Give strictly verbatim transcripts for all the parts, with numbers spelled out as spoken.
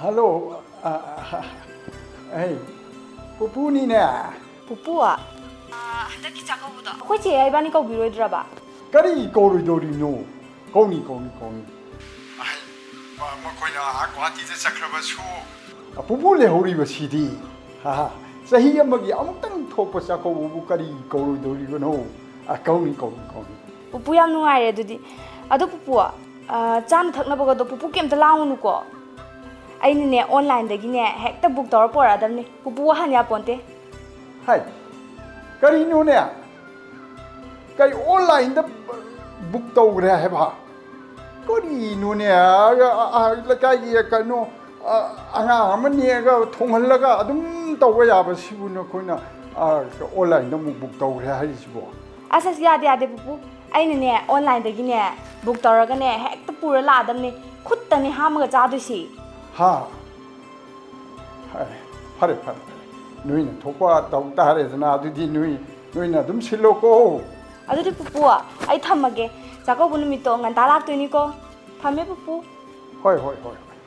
Hello. ꯑ, ꯑ, ꯑꯩ ꯄꯨꯄꯨꯅꯤꯅꯦ꯫ ꯄꯨꯄꯨ? ꯑ, ꯍꯟꯗꯛꯀꯤ ꯆꯥꯛꯀꯧꯕꯗꯣ ꯑꯩꯈꯣꯏ ꯆꯦ ꯏꯕꯥꯅꯤ ꯀꯧꯕꯤꯔꯣꯏꯗ꯭ꯔꯕ? ꯀꯔꯤ ꯀꯧꯔꯣꯏꯗꯧꯔꯤꯅꯣ? ꯀꯧꯅꯤ, ꯀꯧꯅꯤ, ꯀꯧꯅꯤ꯫ ꯑꯍꯩ, ꯃ-, ꯃꯈꯣꯏꯅ ꯑꯥ ꯒꯨꯋꯥꯍꯥꯇꯤꯗ ꯆꯠꯈ꯭ꯔꯕꯁꯨ꯫ ꯑ, ꯄꯨꯄꯨ ꯂꯩꯍꯧꯔꯤꯕꯁꯤꯗꯤ꯫ ꯍꯥ, ꯍꯥ꯫ ꯆꯍꯤ ꯑꯃꯒꯤ ꯑꯃꯨꯛꯇꯪ ꯊꯣꯛꯄ ꯆꯥꯛꯀꯧꯕꯕꯨ ꯀꯔꯤ ꯀꯧꯔꯣꯏꯗꯧꯔꯤꯕꯅꯣ? ꯑ, ꯀꯧꯅꯤ, ꯀꯧꯅꯤ, ꯀꯧꯅꯤ꯫ ꯄꯨꯄꯨ, ꯌꯥꯝ ꯅꯨꯡꯉꯥꯏꯔꯦ ꯑꯗꯨꯗꯤ꯫ ꯑꯗꯣ ꯄꯨꯄꯨ, ꯑ, ꯆꯥꯅ ꯊꯛꯅꯕꯒꯗꯣ ꯄꯨꯄꯨ ꯀꯩꯝꯇ ꯂꯥꯡꯉꯨꯅꯨꯀꯣ꯫ ꯑꯩꯅꯅꯦ, online ꯗꯒꯤꯅꯦ ꯍꯦꯛꯇ book ꯇꯧꯔ ꯄꯣꯔꯛꯑꯗꯕꯅꯤ꯫ ꯄꯨꯄꯨ ꯋꯥꯍꯟ ꯌꯥꯄꯣꯟꯇꯦ꯫ ꯍꯥꯏ, ꯀꯔꯤꯅꯣꯅꯦ? ꯀꯔꯤ online ꯗ book ꯇꯧꯈ꯭ꯔꯦ ꯍꯥꯏꯕ? ꯀꯔꯤꯅꯣꯅꯦ? ꯑ, ꯑ, ꯑ, ꯂꯩꯀꯥꯏꯒꯤ ꯀꯩꯅꯣ, ꯑ, ꯑꯉꯥꯡ ꯑꯃ ꯅꯦꯛꯑꯒ ꯊꯣꯡꯍꯜꯂꯒ ꯑꯗꯨꯝ ꯇꯧꯕ ꯌꯥꯕꯁꯤꯕꯨ ꯅꯈꯣꯏꯅ, ꯑ, online ꯗ ꯑꯃꯨꯛ book ꯇꯧꯈ꯭ꯔꯦ ꯍꯥꯏꯔꯤꯁꯤꯕꯣ? ꯑꯁ, ꯑꯁ, ꯌꯥꯗꯦ, ꯌꯥꯗꯦ, ꯄꯨꯄꯨ꯫ ꯑꯩꯅꯅꯦ, online ꯗꯒꯤꯅꯦ book ꯇꯧꯔꯒꯅꯦ ꯍꯦꯛꯇ ꯄꯨꯔ ꯂꯥꯛꯑꯗꯕꯅꯦ꯫ ꯈꯨꯠꯇꯅꯦ ꯍꯥꯝꯃꯒ ꯆꯥꯗꯣꯏꯁꯤ꯫ ꯍꯥ? ꯍꯥꯏ, ꯐꯔꯦ, ꯐꯔꯦ, ꯐꯔꯦ꯫ ꯅꯣꯏꯅ ꯊꯣꯛꯄ ꯇꯧ ꯇꯥꯔꯦꯗꯅ, ꯑꯗꯨꯗꯤ ꯅꯣꯏ, ꯅꯣꯏꯅ ꯑꯗꯨꯝ ꯁꯤꯜꯂꯣꯀꯣ꯫ ꯑꯗꯨꯗꯤ ꯄꯨꯄꯨ, ꯑꯩ ꯊꯝꯃꯒꯦ꯫ ꯆꯥꯛꯀꯧꯕ ꯅꯨꯃꯤꯠꯇꯣ ꯉꯟꯇꯥ ꯂꯥꯛꯇꯣꯏꯅꯤꯀꯣ꯫ ꯊꯝꯃꯦ, ꯄꯨꯄꯨ꯫ ꯍꯣꯏ, ꯍꯣꯏ, ꯍꯣꯏ, ꯍꯣꯏ꯫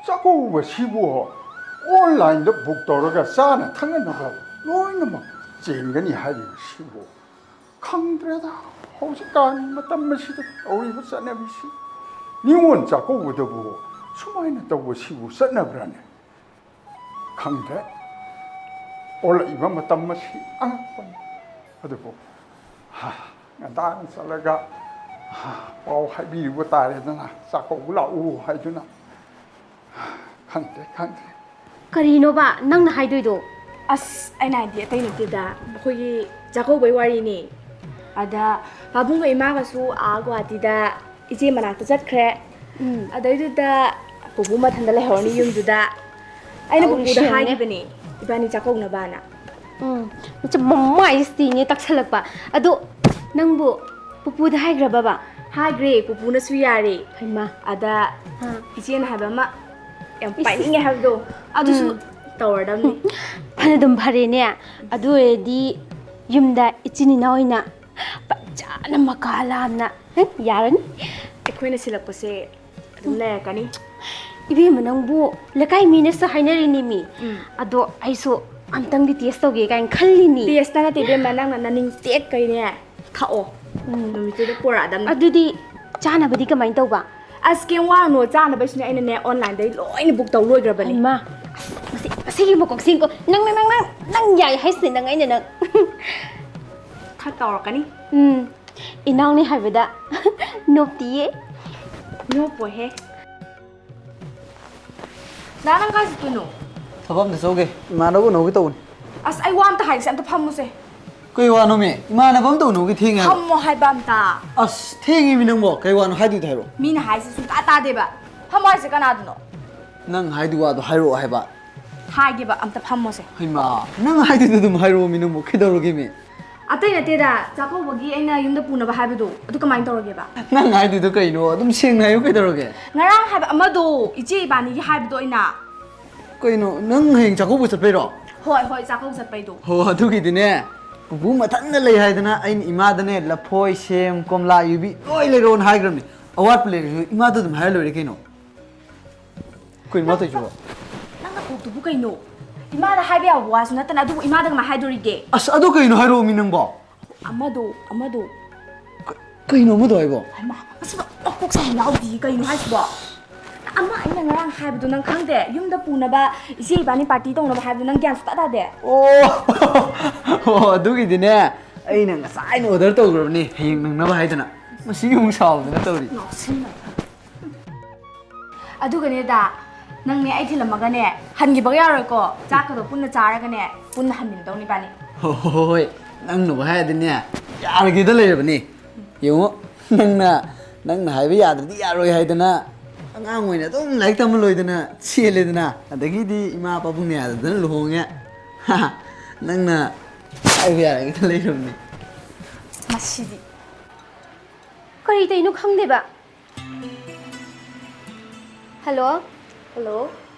ꯆꯥꯛꯀꯧꯕꯁꯤꯕꯨ online ꯗ book ꯇꯧꯔꯒ ꯆꯥꯅ ꯊꯛꯅꯅꯕ ꯂꯣꯏꯅꯃꯛ ꯆꯦꯟꯒꯅꯤ ꯍꯥꯏꯔꯤꯕꯁꯤꯕꯨ? ꯈꯪꯗ꯭ꯔꯦꯗ, ꯍꯧꯖꯤꯛꯀꯥꯟ ꯃꯇꯝ ꯑꯁꯤꯗ ꯇꯧꯔꯤꯕ ꯆꯠꯅꯕꯤꯁꯤ꯫ ꯅꯤꯉꯣꯜ ꯆꯥꯛꯀꯧꯕꯗꯕꯨ ꯁꯨꯃꯥꯏꯅ ꯇꯧꯕꯁꯤꯕꯨ ꯆꯠꯅꯕ꯭ꯔꯥꯅꯦ? ꯈꯪꯗ꯭ꯔꯦ꯫ ꯑꯣꯜꯂꯛꯏꯕ ꯃꯇꯝ ꯑꯁꯤ ꯑꯉꯛꯄꯅꯤ꯫ ꯑꯗꯨꯕꯨ, ꯍꯥ, ꯉꯟꯇꯥꯅ ꯆꯠꯂꯒ, ꯍꯥ, ꯄꯥꯎ ꯍꯥꯏꯕꯤꯔꯨꯕ ꯇꯥꯔꯦꯗꯅ, ꯆꯥꯛꯀꯧꯕ ꯂꯥꯛꯎ ꯍꯥꯏꯗꯨꯅ꯫ ꯈꯪꯗ꯭ꯔꯦ, ꯈꯪꯗ꯭ꯔꯦ꯫ ꯀꯔꯤꯅꯣꯕ ꯅꯪꯅ ꯍꯥꯏꯗꯣꯏꯗꯣ? ꯑꯁ, ꯑꯩꯅ ꯍꯥꯏꯗꯤ ꯑꯇꯩ ꯅꯠꯇꯦꯗ, ꯑꯩꯈꯣꯏꯒꯤ ꯆꯥꯛꯀꯧꯕꯩ ꯋꯥꯔꯤꯅꯤ꯫ ꯑꯗ ꯄꯥꯕꯨꯡꯒ ꯏꯃꯥꯒꯁꯨ ꯑꯥ ꯒꯨꯋꯥꯍꯥꯇꯤꯗ ꯏꯆꯦ ꯃꯅꯥꯛꯇ ꯆꯠꯈ꯭ꯔꯦ꯫ ꯎꯝ꯫ ꯑꯗꯩꯗꯨꯗ ꯄꯨꯄꯨ ꯃꯊꯟꯇ ꯂꯩꯍꯧꯔꯅꯤ ꯌꯨꯝꯗꯨꯗ꯫ ꯑꯩꯅ ꯑꯧ, ꯄꯨꯄꯨꯗ ꯁꯦꯡꯉꯦ꯫ ꯍꯥꯏꯈꯤꯕꯅꯦ, ꯏꯕꯥꯅꯤ ꯆꯥꯛꯀꯧꯅꯕꯅ꯫ ꯎꯝ, ꯃꯆꯥ ꯃꯃꯥꯏꯁꯤꯅꯦ ꯇꯛꯁꯜꯂꯛꯄ꯫ ꯑꯗꯣ ꯅꯪꯕꯨ ꯄꯨꯄꯨꯗ ꯍꯥꯏꯈ꯭ꯔꯕꯕ? ꯍꯥꯏꯈ꯭ꯔꯦ, ꯄꯨꯄꯨꯅꯁꯨ ꯌꯥꯔꯦ꯫ ꯍꯩꯃꯥ꯫ ꯑꯗ ꯑꯥ꯫ ꯏꯆꯦꯅ ꯍꯥꯏꯕ ꯑꯃ ꯌꯥꯝ ꯏꯁ, ꯄꯥꯏꯅꯤꯡꯉꯦ ꯍꯥꯏꯕꯗꯣ, ꯑꯗꯨꯁꯨ ꯎꯝ꯫ ꯇꯧꯔꯗꯕꯅꯤ꯫ ꯐꯅꯗꯨꯝ ꯐꯔꯦꯅꯦ꯫ ꯑꯗꯨ ꯑꯣꯏꯔꯗꯤ ꯌꯨꯝꯗ ꯏꯆꯤꯟ ꯏꯅꯥꯎ ꯑꯣꯏꯅ ꯐꯖꯅ ꯃꯀꯥ ꯂꯥꯝꯅ, ꯍꯝ, ꯌꯥꯔꯅꯤ꯫ ꯑꯩꯈꯣꯏꯅ ꯁꯤꯜꯂꯛꯄꯁꯦ ꯑꯗꯨꯝ ꯂꯩꯔꯛꯀꯅꯤ꯫ ꯏꯕꯦꯝꯃ, ꯅꯪꯕꯨ ꯂꯩꯀꯥꯏ ꯃꯤꯅꯁꯨ ꯍꯥꯏꯅꯔꯤꯅꯤ ꯃꯤ꯫ ꯎꯝ꯫ ꯑꯗꯣ ꯑꯩꯁꯨ ꯑꯝꯇꯪꯗꯤ ꯇꯦꯁ ꯇꯧꯒꯦ ꯀꯥꯏꯅ ꯈꯜꯂꯤꯅꯤ꯫ ꯇꯦꯁꯇ ꯅꯠꯇꯦ ꯏꯕꯦꯝꯃ, ꯅꯪꯅ ꯅꯅꯤꯡ ꯇꯦꯛꯈꯩꯅꯦ ꯊꯛꯑꯣ꯫ ꯎꯝ꯫ ꯅꯨꯃꯤꯠꯇꯨꯗ ꯄꯨꯔꯛꯑꯗꯝꯅꯤ꯫ ꯑꯗꯨꯗꯤ ꯆꯥꯅꯕꯗꯤ ꯀꯃꯥꯏꯅ ꯇꯧꯕ? ꯑꯁ, ꯀꯩꯝ ꯋꯥꯔꯨꯅꯣ, ꯆꯥꯅꯕꯩꯁꯨꯅꯦ ꯑꯩꯅꯅꯦ online ꯗꯩ ꯂꯣꯏꯅ book ꯇꯧ ꯂꯣꯏꯈ꯭ꯔꯕꯅꯤ꯫ ꯍꯩꯃꯥ, ꯑꯁ, ꯃꯁꯤ, ꯃꯁꯤꯒꯤ ꯃꯀꯣꯛꯁꯤꯡꯀꯣ, ꯅꯪ, ꯅꯪ, ꯅꯪ, ꯅꯪ, ꯅꯪ ꯌꯥꯏ ꯍꯥꯏꯁꯤꯅꯦ, ꯅꯪ, ꯑꯩꯅ ꯅꯪ꯫ ꯈꯔ ꯇꯧꯔꯛꯀꯅꯤ꯫ ꯎꯝ, ꯏꯅꯥꯎꯅꯤ ꯍꯥꯏꯕꯗ ꯅꯣꯞꯇꯤꯌꯦ꯫ ꯅꯣꯞꯄꯣꯏꯍꯦ꯫ ꯗꯥ, ꯅꯪ ꯀꯥꯏ ꯆꯠꯇꯣꯏꯅꯣ? ꯊꯕꯛ ꯑꯝꯇ ꯆꯧꯒꯦ꯫ ꯏꯃꯥꯟꯅꯕ ꯎꯅꯧꯒꯦ ꯇꯧꯕꯅꯤ꯫ ꯑꯁ, ꯑꯩ ꯋꯥ ꯑꯝꯇ ꯍꯥꯏꯒꯦꯁꯦ, ꯑꯝꯇ ꯐꯝꯃꯨꯁꯦ꯫ ꯀꯩ ꯋꯥꯅꯣꯃꯤ? ꯏꯃꯥꯟꯅꯕ ꯑꯝꯇ ꯎꯅꯧꯒꯦ, ꯊꯦꯡꯉꯦ ꯍꯥꯏꯕ꯫ ꯐꯝꯃꯣ ꯍꯥꯏꯕ ꯑꯝꯇ꯫ ꯑꯁ, ꯊꯦꯡꯉꯦꯃꯤ ꯅꯪꯕꯣ꯫ ꯀꯩ ꯋꯥꯅꯣ ꯍꯥꯏꯗꯣꯏꯗꯣ ꯍꯥꯏꯔꯛꯑꯣ꯫ ꯃꯤꯅ ꯍꯥꯏꯁꯦ ꯁꯨꯡꯇꯥ ꯇꯥꯗꯦꯕ꯫ ꯐꯝꯃꯣ ꯍꯥꯏꯁꯦ ꯀꯅꯥꯗꯅꯣ? ꯅꯪ ꯍꯥꯏꯗꯣꯏ ꯋꯥꯗꯣ ꯍꯥꯏꯔꯛꯑꯣ ꯍꯥꯏꯕ꯫ ꯍꯥꯏꯒꯦꯕ, ꯑꯝꯇ ꯐꯝꯃꯣꯁꯦ꯫ ꯍꯩꯃꯥ, ꯅꯪ ꯍꯥꯏꯗꯣꯏꯗꯣ ꯑꯗꯨꯝ ꯍꯥꯏꯔꯛꯑꯣꯃꯤ ꯅꯪꯕꯣ꯫ ꯀꯩꯗꯧꯔꯒꯦꯃꯤ? ꯑꯇꯩ ꯅꯠꯇꯦꯗ, ꯆꯥꯛꯀꯧꯕꯒꯤ ꯑꯩꯅ ꯌꯨꯝꯗ ꯄꯨꯅꯕ ꯍꯥꯏꯕꯗꯣ, ꯑꯗꯨ ꯀꯃꯥꯏꯅ ꯇꯧꯔꯒꯦꯕ? ꯅꯪ ꯍꯥꯏꯗꯣꯏꯗꯣ ꯀꯩꯅꯣ? ꯑꯗꯨꯝ ꯁꯦꯡꯅ ꯍꯥꯏꯌꯨ, ꯀꯩꯗꯧꯔꯒꯦ? ꯉꯔꯥꯡ ꯍꯥꯏꯕ ꯑꯃꯗꯣ, ꯏꯆꯦ ꯏꯕꯥꯅꯤꯒꯤ ꯍꯥꯏꯕꯗꯣ ꯑꯩꯅ꯫ ꯀꯩꯅꯣ, ꯅꯪ ꯍꯌꯦꯡ ꯆꯥꯛꯀꯧꯕ ꯆꯠꯄꯩꯔꯣ? ꯍꯣꯏ, ꯍꯣꯏ, ꯆꯥꯛꯀꯧꯕ ꯆꯠꯄꯩꯗꯣ꯫ ꯍꯣ, ꯑꯗꯨꯒꯤꯗꯤꯅꯦ, ꯄꯨꯄꯨ ꯃꯊꯟꯗ ꯂꯩ ꯍꯥꯏꯗꯅ ꯑꯩꯅ ꯏꯃꯥꯗꯅꯦ ꯂꯐꯣꯏ, ꯁꯦꯝ, ꯀꯣꯝꯂꯥ, ꯌꯨꯕꯤ ꯂꯣꯏ ꯂꯩꯔꯛꯑꯣꯅ ꯍꯥꯏꯈ꯭ꯔꯕꯅꯤ꯫ ꯑꯋꯥꯠꯄ ꯂꯩꯔꯁꯨ ꯏꯃꯥꯗ ꯑꯗꯨꯝ ꯍꯥꯏꯔ ꯂꯣꯏꯔꯦ ꯀꯩꯅꯣ꯫ ꯀꯩꯅꯣ ꯃꯥ ꯇꯧꯔꯤꯁꯤꯕꯣ? ꯅꯪ ꯅꯀꯣꯛꯇꯨꯕꯨ ꯀꯩꯅꯣ? ꯏꯃꯥꯗ ꯍꯥꯏꯕ ꯌꯥꯕ ꯋꯥꯁꯨ ꯅꯠꯇꯅ ꯑꯗꯨꯕꯨ ꯏꯃꯥꯗ ꯀꯃꯥꯏꯅ ꯍꯥꯏꯗꯣꯔꯤꯒꯦ? ꯑꯁ, ꯑꯗꯨ ꯀꯩꯅꯣ ꯍꯥꯏꯔꯛꯑꯣꯃꯤ ꯅꯪꯕꯣ? ꯑꯃꯗꯣ, ꯑꯃꯗꯣ꯫ ꯀ-, ꯀꯩꯅꯣ ꯑꯃꯗꯣ ꯍꯥꯏꯕꯣ? ꯍꯩꯃꯥ, ꯃꯁꯤꯕꯨ ꯃꯀꯣꯛ ꯁꯥꯕ ꯌꯥꯎꯗꯤꯌꯦ, ꯀꯩꯅꯣ ꯍꯥꯏꯁꯤꯕꯣ? ꯑꯃ ꯑꯩꯅ ꯉꯔꯥꯡ ꯍꯥꯏꯕꯗꯣ ꯅꯪ ꯈꯪꯗꯦ? ꯌꯨꯝꯗ ꯄꯨꯅꯕ ꯏꯆꯦ ꯏꯕꯥꯅꯤ party ꯇꯧꯅꯕ ꯍꯥꯏꯕꯗꯣ ꯅꯪ ꯒ꯭ꯌꯥꯟ ꯁꯨꯡꯇꯥ ꯇꯥꯗꯦ? ꯑꯣ! ꯑꯣ, ꯑꯗꯨꯒꯤꯗꯤꯅꯦ, ꯑꯩꯅ ꯉꯁꯥꯏꯅ order ꯇꯧꯈ꯭ꯔꯕꯅꯤ, ꯍꯌꯦꯡ ꯅꯪꯅꯕ ꯍꯥꯏꯗꯅ꯫ ꯃꯁꯤ ꯑꯃꯨꯛ ꯁꯥꯎꯗꯅ ꯇꯧꯔꯤ꯫ ꯉꯥꯎꯁꯤꯟꯅꯕ꯫ ꯑꯗꯨꯒꯅꯦ ꯗꯥ, ꯅꯪꯅꯦ ꯑꯩ ꯊꯤꯜꯂꯝꯃꯒꯅꯦ ꯍꯟꯈꯤꯕꯒ ꯌꯥꯔꯣꯏꯀꯣ꯫ ꯆꯥꯛꯀꯗꯣ ꯄꯨꯟꯅ ꯆꯥꯔꯒꯅꯦ ꯄꯨꯟꯅ ꯍꯟꯃꯤꯟꯅꯗꯧꯅꯤ ꯏꯕꯥꯅꯤ꯫ ꯍꯣ, ꯍꯣ, ꯍꯣ, ꯍꯣꯏ, ꯅꯪꯅꯕꯨ ꯍꯥꯏꯔꯗꯤꯅꯦ ꯌꯥꯔꯒꯦꯗ ꯂꯩꯔꯕꯅꯤ꯫ ꯌꯦꯡꯉꯣ, ꯅꯪꯅ, ꯅꯪꯅ ꯍꯥꯏꯕ ꯌꯥꯗ꯭ꯔꯗꯤ ꯌꯥꯔꯣꯏ ꯍꯥꯏꯗꯅ ꯑꯉꯥꯡ ꯑꯣꯏꯅ ꯑꯗꯨꯝ ꯂꯥꯏꯔꯤꯛ ꯇꯝꯕ ꯂꯣꯏꯗꯅ ꯆꯦꯜꯂꯦꯗꯅ, ꯑꯗꯒꯤꯗꯤ ꯏꯃꯥ ꯄꯥꯕꯨꯡꯅ ꯌꯥꯗꯗꯅ ꯂꯨꯍꯣꯡꯉꯦ꯫ ꯅꯪꯅ ꯍꯥꯏꯕ ꯌꯥꯔꯒꯦꯗ ꯂꯩꯔꯕꯅꯤ꯫ ꯃꯁꯤꯗꯤ꯫ ꯀꯔꯤ ꯇꯧꯔꯤꯅꯣ ꯈꯪꯗꯦꯕ꯫ Hello꯫ Hello꯫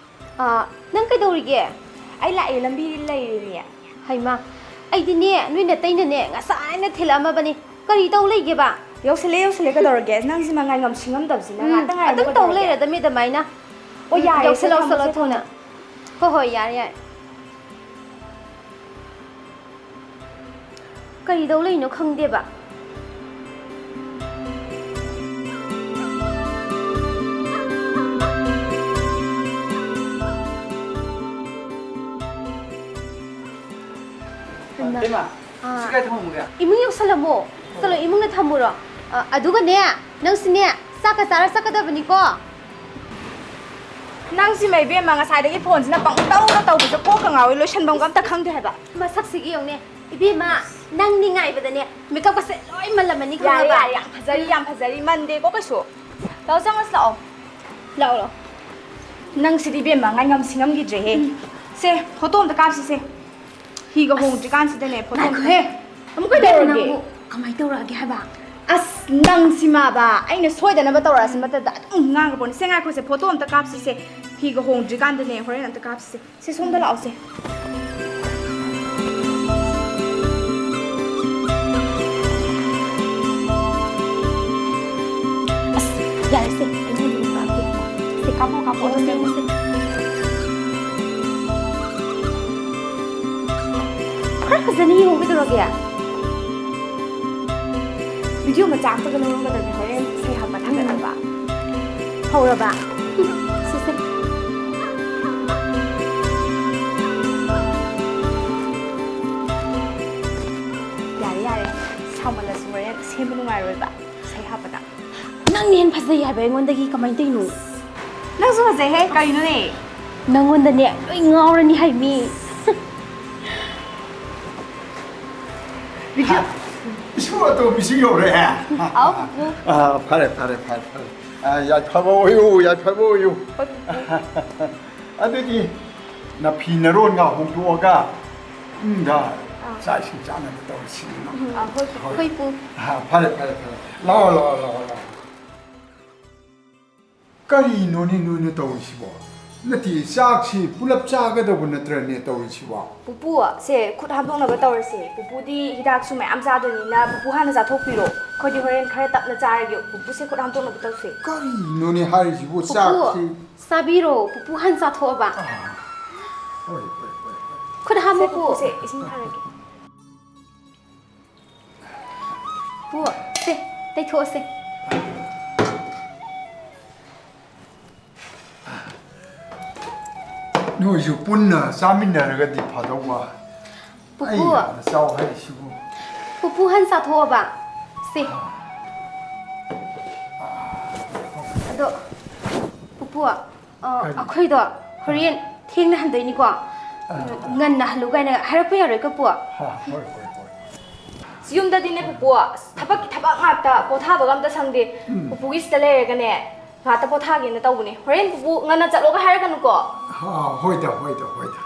ꯑꯥ, ꯅꯪ ꯀꯩꯗꯧꯔꯤꯒꯦ? ꯑꯩ ꯂꯥꯛꯑꯦ, ꯂꯝꯕꯤꯗ ꯂꯩꯔꯤꯅꯦ꯫ ꯍꯩꯃꯥ, ꯑꯩꯗꯤꯅꯦ ꯅꯣꯏ ꯅꯇꯩꯅꯅꯦ ꯉꯁꯥꯏꯅ ꯊꯤꯜꯂꯛꯑꯝꯃꯕꯅꯤ꯫ ꯀꯔꯤ ꯇꯧ ꯂꯩꯒꯦꯕ? ꯌꯧꯁꯤꯜꯂꯦ, ꯌꯧꯁꯤꯜꯂꯦ, ꯀꯩꯗꯧꯔꯒꯦ? ꯅꯪꯁꯤꯃ ꯉꯥꯏꯉꯝ ꯁꯤꯡꯉꯝꯗꯕꯁꯤꯅ꯫ ꯎꯝ, ꯉꯥꯛꯇꯪ ꯉꯥꯏꯔꯝꯃꯨ, ꯑꯗꯨꯝ ꯇꯧ ꯀꯩꯗꯧꯔꯒꯦ? ꯂꯩꯔꯗꯝꯃꯤ ꯑꯗꯨꯃꯥꯏꯅ꯫ ꯑꯣ, ꯌꯥꯔꯦ, ꯌꯧꯁꯜꯂꯣ, ꯁꯦ, ꯌꯧꯁꯜꯂꯣ, ꯊꯝꯃꯁꯦ, ꯊꯨꯅ꯫ ꯊꯝꯃꯁꯦ꯫ ꯍꯣꯏ, ꯍꯣꯏ, ꯌꯥꯔꯦ, ꯌꯥꯔꯦ꯫ ꯀꯔꯤꯗꯧ ꯂꯩꯅꯣ ꯈꯪꯗꯦꯕ꯫ ꯍꯩꯃꯥ꯫ ꯏꯕꯦꯝꯃ, ꯑꯥ꯫ ꯁꯤ ꯀꯥꯏ ꯊꯝꯃꯝꯃꯒꯦ? ꯏꯃꯨꯡ ꯌꯧꯁꯜꯂꯝꯃꯣ꯫ ꯆꯠꯂꯣ, ꯏꯃꯨꯡꯗ ꯊꯝꯃꯨꯔꯣ꯫ ꯑ, ꯑꯗꯨꯒꯅꯦ, ꯅꯪꯁꯨꯅꯦ, ꯆꯥꯛꯀ ꯆꯥꯔ ꯆꯠꯀꯗꯕꯅꯤꯀꯣ꯫ ꯅꯪꯁꯤꯃ ꯏꯕꯦꯝꯃ, ꯉꯁꯥꯏꯗꯒꯤ ꯐꯣꯟꯁꯤꯅ ꯄꯪꯇꯧꯗ ꯇꯧꯕꯁꯦ ꯀꯣꯛꯀ ꯉꯥꯎꯋꯦ, ꯂꯣꯏꯁꯟꯐꯝꯒ ꯑꯝꯇ ꯈꯪꯗꯦ ꯍꯥꯏꯕ꯫ ꯃꯁꯛꯁꯤꯒ ꯌꯦꯡꯉꯨꯅꯦ꯫ ꯏꯕꯦꯝꯃ, ꯅꯪꯗꯤ ꯉꯥꯏꯕꯗꯅꯦ, ꯃꯦꯀꯞꯀꯁꯦ ꯂꯣꯏ ꯃꯜꯂꯝꯃꯅꯤ, ꯌꯥꯔꯦ, ꯈꯪꯉꯕ? ꯌꯥꯔꯦ, ꯌꯥꯝ ꯐꯖꯔꯤ, ꯌꯥꯝ ꯐꯖꯔꯤ, ꯃꯟꯗꯦꯀꯣ ꯀꯩꯁꯨ꯫ ꯂꯥꯛꯑꯣ, ꯆꯪꯉꯁꯤ ꯂꯥꯛꯑꯣ꯫ ꯂꯥꯛꯑꯣ, ꯂꯥꯛꯑꯣ꯫ ꯅꯪꯁꯤꯗꯤ ꯏꯕꯦꯝꯃ, ꯉꯥꯏꯉꯝ ꯁꯤꯡꯉꯝꯈꯤꯗ꯭ꯔꯦꯍꯦ꯫ ꯎꯝ꯫ ꯁꯦ, ꯐꯣꯇꯣ ꯑꯝꯇ ꯀꯥꯞꯁꯤꯁꯦ꯫ ꯍꯤꯒ ꯑꯁ, ꯍꯣꯡꯗ꯭ꯔꯤꯀꯥꯟꯁꯤꯗꯅꯦ, ꯐꯣꯇꯣ ꯑꯝꯇ꯫ ꯉꯥꯏꯈꯣꯍꯦ꯫ ꯑꯃꯨꯛ ꯀꯩꯗꯧꯔꯒꯦ? ꯅꯪꯕꯨ ꯀꯃꯥꯏꯅ ꯇꯧꯔꯛꯑꯒꯦ ꯍꯥꯏꯕ? ꯑꯁ, ꯅꯪꯁꯤꯃꯕ, ꯑꯩꯅ ꯁꯣꯏꯗꯅꯕ ꯇꯧꯔꯛꯑꯁꯤ ꯃꯇꯝꯗ ꯑꯗꯨꯝ ꯉꯥꯡꯉꯕꯅꯤ꯫ ꯁꯦ, ꯉꯥꯏꯈꯣꯁꯦ, ꯐꯣꯇꯣ ꯑꯝꯇ ꯀꯥꯞꯁꯤꯁꯦ꯫ ꯍꯤꯒ ꯍꯣꯡꯗ꯭ꯔꯤꯀꯥꯟꯗꯅꯦ, ꯍꯣꯔꯦꯟ ꯑꯝꯇ ꯀꯥꯞꯁꯤꯁꯦ꯫ ꯁꯦ, ꯁꯣꯝꯗ ꯂꯥꯛꯑꯣꯁꯦ꯫ ꯑꯁ, ꯌꯥꯔꯦꯁꯦ, ꯑꯩꯉꯣꯟꯗ ꯑꯗꯨꯝ ꯀꯥꯞꯀꯦ꯫ ꯁꯦ, ꯀꯥꯞꯄꯣ, ꯀꯥꯞꯄꯣ, ꯌꯦꯡꯉꯨꯁꯦ, ꯑꯗꯨꯝ ꯌꯦꯡꯉꯨꯁꯦ꯫ ꯈꯔ ꯐꯖꯅ ꯌꯦꯡꯉꯨ ꯀꯩꯗꯧꯔꯒꯦ? ꯚꯤꯗꯤꯑꯣ ꯃꯆꯥ ꯑꯝꯇꯒ ꯂꯧꯔꯝꯒꯗꯕꯅꯤ, ꯍꯣꯔꯦꯟ ꯏꯁꯩ ꯍꯥꯞꯄ ꯊꯥꯒꯠꯅꯕ꯫ ꯍꯧꯔꯕ? ꯁꯦ, ꯁꯦ꯫ ꯌꯥꯔꯦ, ꯌꯥꯔꯦ꯫ ꯁꯥꯎꯃꯜꯂꯁꯨ ꯍꯣꯔꯦꯟ ꯁꯦꯝꯕ ꯅꯨꯡꯉꯥꯏꯔꯣꯏꯕ, ꯏꯁꯩ ꯍꯥꯞꯄꯗ꯫ ꯅꯪꯅ ꯍꯦꯟꯅ ꯐꯖꯩ ꯍꯥꯏꯕ ꯑꯩꯉꯣꯟꯗꯒꯤ, ꯀꯃꯥꯏꯅ ꯇꯧꯔꯤꯅꯣ? ꯅꯪꯁꯨ ꯐꯖꯩꯍꯦ, ꯀꯔꯤꯅꯣꯅꯦ? ꯅꯪꯉꯣꯟꯗꯅꯦ ꯂꯣꯏ ꯉꯥꯎꯔꯅꯤ ꯍꯥꯏꯃꯤ꯫ ꯚꯤꯗꯤꯑꯣ ꯏꯁꯨ ꯑꯇꯣꯝꯕꯤꯁꯨ ꯌꯧꯔꯛꯑꯦ꯫ ꯑꯥꯎ, ꯄꯨꯄꯨ꯫ ꯑꯥ, ꯐꯔꯦ, ꯐꯔꯦ, ꯐꯔꯦ, ꯐꯔꯦ꯫ ꯑꯥ, ꯌꯥꯏꯐꯕ ꯑꯣꯏꯌꯨ, ꯌꯥꯏꯐꯕ ꯑꯣꯏꯌꯨ꯫ ꯍꯣꯏ, ꯄꯨꯄꯨ꯫ ꯑꯗꯨꯗꯤ ꯅꯐꯤ ꯅꯔꯣꯟꯒ ꯍꯣꯡꯗꯣꯛꯑꯒ ꯏꯃꯨꯡꯗ ꯑꯥ꯫ ꯆꯥꯛ ꯏꯁꯤꯡ ꯆꯥꯅꯕ ꯇꯧꯔꯁꯤ꯫ ꯎꯝ, ꯑꯥ, ꯍꯣꯏ, ꯄꯨꯄꯨ꯫ ꯍꯣꯏ꯫ ꯍꯣꯏ, ꯄꯨꯄꯨ꯫ ꯑꯥ, ꯐꯔꯦ, ꯐꯔꯦ, ꯐꯔꯦ꯫ ꯂꯥꯛꯑꯣ, ꯂꯥꯛꯑꯣ, ꯂꯥꯛꯑꯣ, ꯂꯥꯛꯑꯣ꯫ ꯀꯔꯤꯅꯣꯅꯦ ꯅꯣꯏꯅ ꯇꯧꯔꯤꯁꯤꯕꯣ? ꯅꯠꯇꯦ, ꯆꯥꯛꯁꯤ ꯄꯨꯂꯞ ꯆꯥꯒꯗꯧꯕ ꯅꯠꯇ꯭ꯔꯅꯦ ꯇꯧꯔꯤꯁꯤꯕꯣ? ꯄꯨꯄꯨ, ꯁꯦ, ꯈꯨꯠ ꯍꯥꯝꯗꯣꯛꯅꯕ ꯇꯧꯔꯁꯦ꯫ ꯄꯨꯄꯨꯗꯤ ꯍꯤꯗꯥꯛꯁꯨ ꯃꯌꯥꯝ ꯆꯥꯗꯣꯏꯅꯤꯅ ꯄꯨꯄꯨ ꯍꯥꯟꯅ ꯆꯥꯊꯣꯛꯄꯤꯔꯣ꯫ ꯑꯩꯈꯣꯏꯗꯤ ꯍꯣꯔꯦꯟ ꯈꯔ ꯇꯞꯅ ꯆꯥꯔꯒꯦ꯫ ꯄꯨꯄꯨꯁꯦ ꯈꯨꯠ ꯍꯥꯝꯗꯣꯛꯅꯕ ꯇꯧꯁꯦ꯫ ꯀꯔꯤꯅꯣꯅꯦ ꯍꯥꯏꯔꯤꯁꯤꯕꯨ? ꯄꯨꯄꯨ, ꯆꯥꯛꯁꯤ ꯆꯥꯕꯤꯔꯣ꯫ ꯄꯨꯄꯨ ꯍꯥꯟꯅ ꯆꯥꯊꯣꯛꯑꯕ꯫ ꯍꯣꯏ, ꯍꯣꯏ, ꯍꯣꯏ, ꯍꯣꯏ꯫ ꯈꯨꯠ ꯁꯦ, ꯍꯥꯝꯃꯨ, ꯄꯨ꯫ ꯄꯨꯄꯨꯁꯦ, ꯏꯁꯤꯡ ꯊꯥꯔꯒꯦ꯫ ꯄꯨ, ꯁꯦ, ꯇꯩꯊꯣꯛꯑꯁꯦ꯫ ꯅꯣꯏꯁꯨ ꯄꯨꯟꯅ ꯆꯥꯃꯤꯟꯅꯔꯒꯗꯤ ꯐꯗꯧꯕ꯫ ꯄꯨꯄꯨ꯫ ꯑꯩ ꯍꯥꯟꯅ ꯆꯥꯎ ꯍꯥꯏꯔꯤꯁꯤꯕꯨ꯫ ꯄꯨꯄꯨ ꯍꯥꯟꯅ ꯆꯥꯊꯣꯛꯑꯕ꯫ ꯁꯦ꯫ ꯑꯗꯣ, ꯄꯨꯄꯨ, ꯑ, ꯀꯔꯤ? ꯑꯩꯈꯣꯏꯗꯣ ꯍꯣꯔꯦꯟ ꯊꯦꯡꯅ ꯍꯟꯗꯣꯏꯅꯤꯀꯣ꯫ ꯑ, ꯎꯝ, ꯉꯟꯅ ꯍꯜꯂꯨ ꯀꯥꯏꯅ ꯍꯥꯏꯔꯛꯄ ꯌꯥꯔꯣꯏꯀꯣ, ꯄꯨ? ꯑ, ꯍꯣꯏ, ꯍꯣꯏ, ꯍꯣꯏ꯫ ꯌꯨꯝꯗꯗꯤꯅꯦ, ꯄꯨꯄꯨ, ꯑꯁ, ꯊꯕꯛꯀꯤ ꯊꯕꯛ ꯉꯥꯛꯇ, ꯄꯣꯊꯥꯕꯒ ꯑꯝꯇ ꯁꯪꯗꯦ꯫ ꯎꯝ꯫ ꯄꯨꯄꯨꯒꯤ ꯁꯤꯗ ꯂꯩꯔꯒꯅꯦ, ꯉꯥꯛꯇ ꯄꯣꯊꯥꯒꯦꯅ ꯇꯧꯕꯅꯦ꯫ ꯍꯣꯔꯦꯟ ꯄꯨꯄꯨ ꯉꯟꯅ ꯆꯠꯂꯣꯒ ꯍꯥꯏꯔꯛꯀꯅꯨꯀꯣ꯫ ꯑ, ꯍꯣꯏꯗ, ꯍꯣꯏꯗ, ꯍꯣꯏꯗ꯫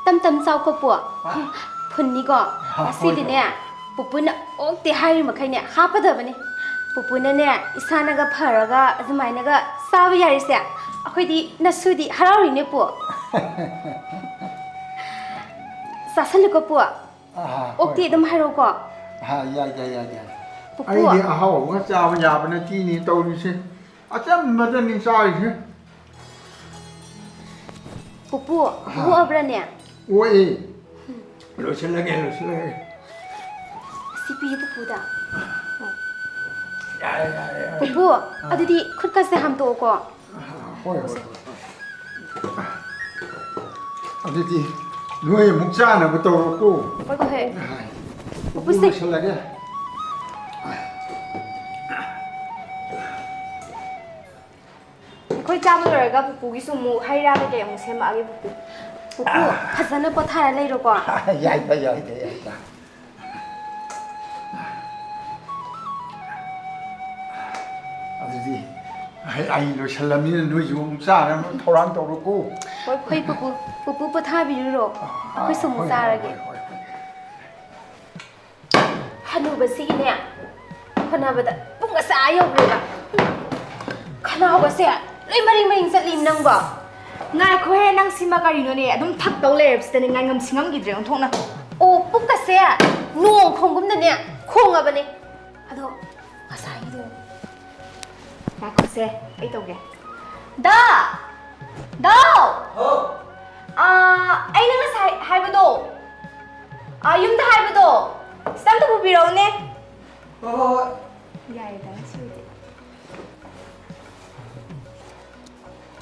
ꯇꯝ ꯇꯝ ꯆꯥꯎ ꯀꯣ, ꯄꯨ꯫ ꯑ꯫ ꯐꯨꯟꯅꯤꯀꯣ꯫ ꯑ, ꯍꯣꯏ, ꯉꯁꯤꯗꯤꯅꯦ, ꯍꯣꯏ꯫ ꯄꯨꯄꯨꯅ ꯑꯣꯛꯇꯦ ꯍꯥꯏꯔꯤ ꯃꯈꯩꯅꯦ ꯍꯥꯞꯄꯗꯕꯅꯤ꯫ ꯄꯨꯄꯨꯅꯅꯦ, ꯏꯁꯥꯅꯒ ꯐꯔꯒ ꯑꯗꯨꯃꯥꯏꯅꯒ ꯆꯥꯕ ꯌꯥꯔꯤꯁꯦ, ꯑꯩꯈꯣꯏꯗꯤ ꯅꯁꯨꯗꯤ ꯍꯔꯥꯎꯔꯤꯅꯦ, ꯄꯨ꯫ ꯆꯥꯁꯜꯂꯨꯀꯣ, ꯄꯨ꯫ ꯑ, ꯍꯣꯏ, ꯑꯣꯛꯇꯤ ꯑꯗꯨꯝ ꯍꯣꯏ꯫ ꯍꯥꯏꯔꯛꯎꯀꯣ꯫ ꯑ, ꯌꯥꯏ, ꯌꯥꯏ, ꯌꯥꯏ, ꯌꯥꯏ꯫ ꯄꯨꯄꯨ꯫ ꯑꯩꯗꯤ ꯑꯍꯥꯎꯕꯒ ꯆꯥꯕ ꯌꯥꯕ ꯅꯠꯇꯦꯅꯦ ꯇꯧꯔꯤꯁꯦ꯫ ꯑꯆꯝꯕꯗꯅꯤ ꯆꯥꯔꯤꯁꯦ꯫ ꯄꯨꯄꯨ, ꯑꯥ꯫ ꯑꯣꯛꯑꯕ꯭ꯔꯅꯦ? ꯑꯣꯛꯑꯦ꯫ ꯂꯣꯏꯁꯤꯜꯂꯒꯦ, ꯂꯣꯏꯁꯤꯜꯂꯒꯦ꯫ ꯁꯤ ꯄꯤꯌꯨ ꯄꯨꯄꯨꯗ꯫ ꯌꯥꯔꯦ, ꯌꯥꯔꯦ, ꯌꯥꯔꯦ꯫ ꯄꯨꯄꯨ, ꯑꯥ꯫ ꯑꯗꯨꯗꯤ ꯈꯨꯠꯀꯁꯦ ꯍꯥꯝꯇꯣꯛꯑꯣꯀꯣ꯫ ꯑꯥ, ꯍꯣꯏ, ꯍꯣꯏ, ꯍꯣꯏ, ꯍꯣꯏ꯫ ꯑꯗꯨꯗꯤ ꯅꯣꯏ ꯑꯃꯨꯛ ꯆꯥꯅꯕ ꯇꯧꯔꯣꯀꯣ꯫ ꯍꯣꯏ, ꯍꯣꯏ, ꯍꯣꯏ꯫ ꯑꯥ꯫ ꯄꯨꯄꯨꯁꯦ꯫ ꯂꯣꯏꯁꯤꯜꯂꯒꯦ꯫ ꯑꯩꯈꯣꯏ ꯆꯥꯕ ꯂꯣꯏꯔꯒ ꯄꯨꯄꯨꯒꯤꯁꯨ ꯑꯃꯨꯛ ꯍꯩ ꯔꯥ ꯀꯩꯀꯩ ꯑꯃꯨꯛ ꯁꯦꯝꯃꯛꯑꯒꯦ, ꯄꯨꯄꯨ꯫ ꯄꯨꯄꯨ, ꯐꯖꯅ ꯄꯣꯊꯥꯔ ꯂꯩꯔꯣꯀꯣ꯫ ꯌꯥꯏꯗ, ꯌꯥꯏꯗ, ꯌꯥꯏꯗ꯫ ꯑꯗꯨꯗꯤ ꯑꯩ, ꯑꯩ ꯂꯣꯏꯁꯜꯂꯝꯅꯤꯅ ꯅꯣꯏꯁꯨ ꯑꯃꯨꯛ ꯆꯥꯅꯕ ꯊꯧꯔꯥꯡ ꯇꯧꯔꯣꯀꯣ꯫ ꯍꯣꯏ, ꯄꯨꯄꯨ꯫ ꯄꯨꯄꯨ ꯄꯣꯊꯥꯕꯤꯔꯨꯔꯣ꯫ ꯑꯩꯈꯣꯏꯁꯨ ꯑꯃꯨꯛ ꯍꯣꯏ, ꯍꯣꯏ, ꯆꯥꯔꯒꯦ꯫ ꯍꯣꯏ, ꯍꯣꯏ, ꯍꯣꯏ꯫ ꯍꯅꯨꯕꯁꯤꯒꯤꯅꯦ, ꯍꯣꯠꯅꯕꯗ ꯄꯨꯡ ꯑꯁꯥ ꯌꯧꯈ꯭ꯔꯦꯕ꯫ ꯈꯅꯥꯎꯒꯁꯦ ꯂꯣꯏ ꯃꯔꯤꯡ ꯃꯔꯤꯡ ꯆꯠꯂꯤ ꯅꯪꯕꯣ꯫ ꯉꯥꯏꯈꯣꯍꯦ, ꯅꯪ ꯁꯤꯃ ꯀꯔꯤꯅꯣꯅꯦ? ꯑꯗꯨꯝ ꯊꯛꯇꯧ ꯂꯩꯔꯕꯁꯤꯗꯅꯦ, ꯉꯥꯏꯉꯝ ꯁꯤꯉꯝꯈꯤꯗ꯭ꯔꯦ ꯑꯣꯟꯊꯣꯛꯅ꯫ ꯑꯣ, ꯄꯨꯛꯀꯁꯦ ꯅꯣꯡ ꯈꯣꯡꯒꯨꯝꯅꯅꯦ ꯈꯣꯡꯉꯕꯅꯦ꯫ ꯑꯗꯣ ꯉꯁꯥꯏꯒꯤꯗꯣ, ꯉꯥꯏꯈꯣꯁꯦ, ꯑꯩ ꯇꯧꯒꯦ꯫ ꯗꯥ! ꯗꯥꯎ! ꯍꯥꯎ! ꯑꯥ, ꯑꯩꯅ ꯉꯁꯥꯏ ꯍꯥꯏꯕꯗꯣ, ꯑꯥ, ꯌꯨꯝꯗ ꯍꯥꯏꯕꯗꯣ, ꯁꯤꯗ ꯑꯝꯇ ꯄꯨꯕꯤꯔꯛꯎꯅꯦ꯫ ꯍꯣꯏ, ꯍꯣꯏ, ꯍꯣꯏ꯫ ꯌꯥꯔꯦꯗ, ꯉꯁꯤꯒꯤꯗꯤ꯫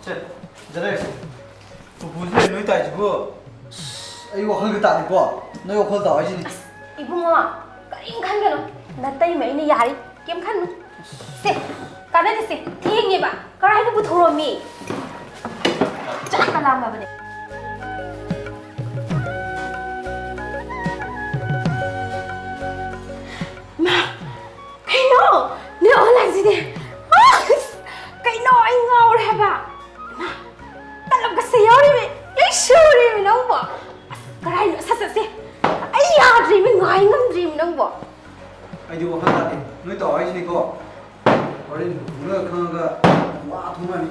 ꯁꯦ, ꯖꯦꯂꯦꯁ, ꯄꯨꯄꯨꯁꯦ ꯅꯣꯏ ꯇꯥꯏꯁꯤꯕꯨ? ꯑꯁ, ꯑꯩ ꯋꯥꯈꯜꯒ ꯇꯥꯗꯦꯀꯣ꯫ ꯅꯣꯏ ꯋꯥꯈꯜ ꯇꯥꯎ ꯍꯥꯏꯁꯤꯅꯤ꯫ ꯑꯁ, ꯏꯕꯨꯡꯉꯣ, ꯀꯔꯤꯝ ꯈꯟꯒꯅꯨ꯫ ꯅꯇꯩꯃ ꯑꯩꯅ ꯌꯥꯔꯤ, ꯀꯩꯝ ꯈꯟꯅꯨ꯫ ꯁꯦ, ꯀꯥꯟꯅꯗꯦꯁꯦ, ꯊꯦꯡꯉꯦꯕ꯫ ꯀꯔꯥꯏꯗ ꯄꯨꯊꯣꯔꯛꯑꯝꯃꯤ? ꯆꯥꯛꯀ ꯂꯥꯝꯃꯕꯅꯦ꯫ ꯃꯥ, ꯀꯩꯅꯣ? ꯅꯣꯏ ꯑꯣꯟꯂꯥꯏꯟꯁꯤꯗꯤ꯫ ꯑꯁ! ꯀꯩꯅꯣ? ꯑꯩ ꯉꯥꯎꯔꯦ ꯍꯥꯏꯕ꯫ ꯃꯥ, ꯇꯂꯞꯀꯁꯦ ꯌꯥꯎꯔꯤꯃꯤ꯫ ꯑꯩ ꯁꯨꯔꯤꯃꯤ ꯅꯪꯕꯣ꯫ ꯑꯁ, ꯀꯔꯥꯏꯅꯣ? ꯁꯠ, ꯁꯠ, ꯁꯦ꯫ ꯑꯩ ꯌꯥꯗ꯭ꯔꯤꯃꯤ, ꯉꯥꯏ ꯉꯝꯗ꯭ꯔꯤꯃꯤ ꯅꯪꯕꯣ꯫ ꯑꯩꯗꯤ ꯋꯥꯈꯜ ꯇꯥꯗꯦ꯫ ꯅꯣꯏ ꯇꯧ ꯍꯥꯏꯁꯤꯅꯤꯀꯣ꯫ ꯍꯣꯔꯦꯟ ꯄꯨꯄꯨꯅ ꯈꯪꯉꯒ ꯋꯥ ꯊꯣꯡꯉꯅꯤ꯫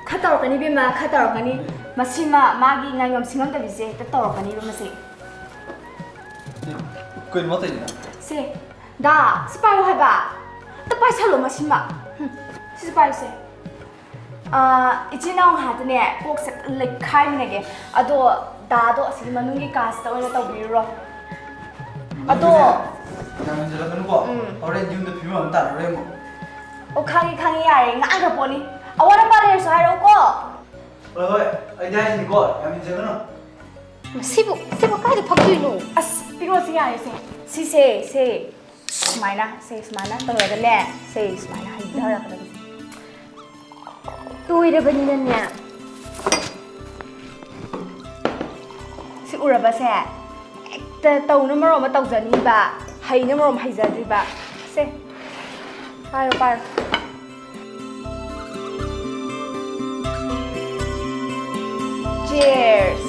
ꯈꯔ ꯇꯧꯔꯛꯀꯅꯤ ꯏꯕꯦꯝꯃ, ꯈꯔ ꯇꯧꯔꯛꯀꯅꯤ꯫ ꯃꯁꯤꯃ ꯃꯥꯒꯤ ꯉꯥꯏꯉꯝ ꯁꯤꯡꯉꯝꯗꯕꯤꯁꯦ ꯍꯦꯛꯇ ꯇꯧꯔꯛꯀꯅꯤꯕ ꯃꯁꯤ꯫ ꯀꯩꯅꯣ ꯃꯥ ꯇꯧꯔꯤꯁꯤꯅ? ꯁꯦ, ꯗꯥ, ꯁꯤ ꯄꯥꯏꯌꯨ ꯍꯥꯏꯕ꯫ ꯑꯝꯇ ꯄꯥꯏꯁꯜꯂꯣ ꯃꯁꯤꯃ꯫ ꯍꯨꯝ, ꯁꯤꯁꯨ ꯄꯥꯏꯌꯨꯁꯦ꯫ ꯑꯥ, ꯏꯆꯤꯟ ꯏꯅꯥꯎ ꯉꯥꯛꯇꯅꯦ, ꯀꯣꯛꯁꯦ ꯂꯩꯈꯥꯏꯃꯤꯟꯅꯒꯦ꯫ ꯑꯗꯣ ꯗꯥꯗꯣ ꯑꯁꯤꯒꯤ ꯃꯅꯨꯡꯒꯤ ꯀꯥꯁꯤꯗ ꯑꯣꯏꯅ ꯇꯧꯕꯤꯔꯨꯔꯣ꯫ ꯑꯗꯣ ꯌꯥꯝ ꯍꯦꯟꯖꯤꯜꯂꯛꯀꯅꯨꯀꯣ꯫ ꯎꯝ꯫ ꯍꯣꯔꯦꯟ ꯌꯨꯝꯗ ꯐꯤꯕꯝ ꯑꯃ ꯇꯥꯔꯔꯣꯏ ꯑꯃꯨꯛ꯫ ꯑꯣ, ꯈꯪꯉꯤ, ꯈꯪꯉꯤ, ꯌꯥꯔꯦ, ꯉꯥꯡꯈ꯭ꯔ ꯄꯣꯠꯅꯤ꯫ ꯑꯋꯥꯠ ꯑꯄꯥ ꯂꯩꯔꯁꯨ ꯍꯥꯏꯔꯛꯎꯀꯣ꯫ ꯍꯣꯏ, ꯍꯣꯏ, ꯑꯩꯗꯤ ꯍꯥꯏꯁꯤꯅꯤꯀꯣ, ꯌꯥꯝ ꯍꯦꯟꯖꯤꯜꯂꯛꯀꯅꯨ꯫ ꯃꯁꯤꯕꯨ, ꯁꯤꯕꯨ ꯀꯥꯏꯗ ꯐꯛꯇꯣꯏꯅꯣ? ꯑꯁ, ꯄꯤꯔꯛꯑꯣꯁꯤ ꯌꯥꯔꯦꯁꯦ꯫ ꯁꯤꯁꯦ, ꯁꯦ꯫ ꯁꯨꯃꯥꯏꯅ, ꯁꯦ, ꯁꯨꯃꯥꯏꯅ ꯇꯧꯔꯒꯅꯦ, ꯁꯦ, ꯁꯨꯃꯥꯏꯅ ꯍꯩꯊꯔꯛꯀꯗꯕꯁꯦ꯫ ꯇꯣꯏꯔꯕꯅꯤꯅꯅꯦ꯫ ꯁꯤ ꯎꯔꯕꯁꯦ? ꯍꯦꯛꯇ ꯇꯧꯅ ꯃꯔꯣꯟ ꯑꯃ ꯇꯧꯖꯅꯤꯕ, ꯍꯩꯅ ꯃꯔꯣꯟ ꯑꯃ ꯍꯩꯖꯗ꯭ꯔꯤꯕ꯫ ꯁꯦ, ꯄꯥꯏꯔꯣ, ꯄꯥꯏꯔꯣ꯫ Cheers!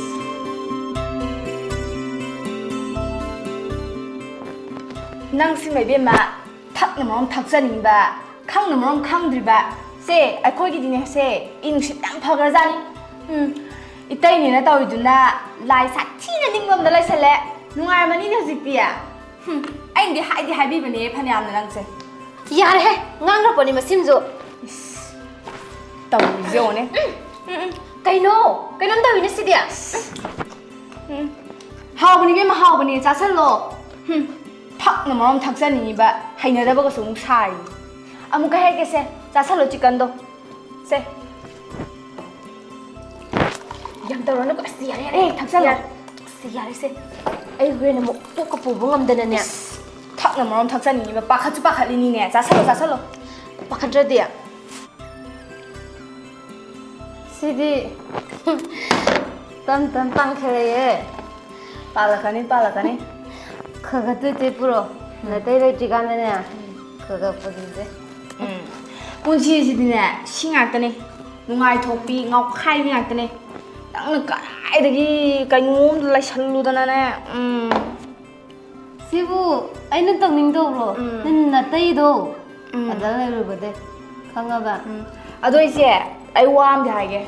ꯅꯪꯁꯤꯃ ꯏꯕꯦꯝꯃ, ꯊꯛꯅ ꯃꯔꯣꯝ ꯊꯛꯆꯅꯤꯡꯕ, ꯈꯪꯅ ꯃꯔꯣꯝ ꯈꯪꯗ꯭ꯔꯤꯕ, ꯁꯦ, ꯑꯩꯈꯣꯏꯒꯤꯗꯤꯅꯦ, ꯁꯦ, ꯏ ꯅꯨꯡꯁꯤꯠ ꯌꯥꯝ ꯐꯈ꯭ꯔꯖꯥꯠꯅꯤ꯫ ꯎꯝ, ꯏꯇꯩꯅꯦꯅ ꯇꯧꯔꯤꯗꯨꯅ ꯂꯥꯏ ꯁꯥꯊꯤꯅ ꯅꯤꯡꯕ ꯑꯃꯗ ꯂꯩꯁꯜꯂꯦ꯫ ꯅꯨꯡꯉꯥꯏꯔꯝꯃꯅꯤꯅꯦ ꯍꯧꯖꯤꯛꯇꯤ꯫ ꯍꯨꯝ, ꯑꯩꯅꯗꯤ ꯍꯥꯏꯗꯤ ꯍꯥꯏꯕꯤꯕꯅꯦ ꯐꯅꯌꯥꯝꯅ ꯅꯪꯁꯦ꯫ ꯌꯥꯔꯦꯍꯦ, ꯉꯥꯡꯈ꯭ꯔꯄꯣꯠꯅꯤ ꯃꯁꯤꯝꯁꯨ꯫ ꯏꯁ, ꯇꯧꯔꯤꯁꯦ ꯌꯦꯡꯉꯨꯅꯦ꯫ ꯎꯝ, ꯎꯝ, ꯎꯝ꯫ ꯀꯩꯅꯣ? ꯀꯩꯅꯣꯝ ꯇꯧꯋꯤꯅꯦ ꯁꯤꯗꯤ꯫ ꯎꯝ꯫ ꯍꯥꯎꯕꯅꯤ ꯏꯕꯦꯝꯃ, ꯍꯥꯎꯕꯅꯤ, ꯆꯥꯁꯜꯂꯣ꯫ ꯍꯨꯝ, ꯊꯛꯅ ꯃꯔꯣꯝ ꯊꯛꯆꯅꯤꯡꯉꯤꯕ, ꯍꯩꯅꯗꯕꯒꯁꯨ ꯑꯃꯨꯛ ꯁꯥꯔꯤ꯫ ꯑꯃꯨꯛꯀ ꯍꯦꯛꯀꯦꯁꯦ, ꯆꯥꯁꯜꯂꯣ ꯆꯤꯛꯀꯟꯗꯣ꯫ ꯁꯦ꯫ ꯌꯥꯝ ꯇꯧꯔꯅꯨꯀꯣ꯫ ꯑꯁ, ꯌꯥꯔꯦ, ꯌꯥꯔꯦ꯫ ꯑꯦ, ꯊꯛꯆꯜꯂꯣ꯫ ꯌꯥꯔꯦ꯫ ꯑꯁ, ꯌꯥꯔꯦꯁꯦ꯫ ꯑꯩ ꯍꯣꯔꯦꯟ ꯑꯃꯨꯛ ꯀꯣꯛꯀ ꯄꯨꯕ ꯉꯝꯗꯅꯅꯦ꯫ ꯏꯁ, ꯊꯛꯅ ꯃꯔꯣꯝ ꯊꯛꯆꯅꯤꯡꯉꯤꯕ, ꯄꯥꯈꯠꯁꯨ ꯄꯥꯈꯠꯂꯤꯅꯤꯅꯦ꯫ ꯆꯥꯁꯜꯂꯣ, ꯆꯥꯁꯜꯂꯣ꯫ ꯄꯥꯈꯠꯇ꯭ꯔꯗꯤ? ꯁꯤꯗꯤ ꯇꯝ ꯇꯝ ꯄꯥꯟꯈꯠꯂꯛꯑꯦ꯫ ꯄꯥꯜꯂꯛꯀꯅꯤ, ꯄꯥꯜꯂꯛꯀꯅꯤ꯫ ꯈꯔ ꯈꯔ ꯇꯣꯏ ꯇꯣꯏ ꯄꯨꯔꯛꯑꯣ꯫ ꯎꯝ꯫ ꯅꯥꯇꯩ ꯂꯩꯇ꯭ꯔꯤꯀꯥꯟꯗꯅꯦ, ꯎꯝ, ꯈꯔ ꯈꯔ ꯄꯨꯕꯤꯁꯦ꯫ ꯎꯝ꯫ ꯄꯨꯟꯁꯤꯁꯤꯗꯤꯅꯦ, ꯁꯤ ꯉꯥꯛꯇꯅꯦ꯫ ꯅꯨꯡꯉꯥꯏꯊꯣꯛꯄꯤ, ꯉꯥꯎꯈꯥꯏꯕꯤ ꯉꯥꯛꯇꯅꯦ꯫ ꯅꯪꯅ ꯀꯗꯥꯏꯗꯒꯤ ꯀꯩꯅꯣꯝꯗ ꯂꯩꯁꯜꯂꯨꯗꯅꯅꯦ, ꯎꯝ꯫ ꯁꯤꯕꯨ ꯑꯩꯅ ꯇꯧꯅꯤꯡꯗꯧꯕ꯭ꯔꯣ? ꯎꯝ꯫ ꯅꯪ ꯅꯥꯇꯩꯗꯣ ꯎꯝ꯫ ꯑꯗ ꯂꯩꯔꯨꯕꯗꯩ꯫ ꯈꯪꯉꯕ? ꯎꯝ꯫ ꯑꯗꯣ ꯏꯆꯦ, ꯑꯩ ꯋꯥ ꯑꯝꯗꯤ ꯍꯥꯏꯒꯦ꯫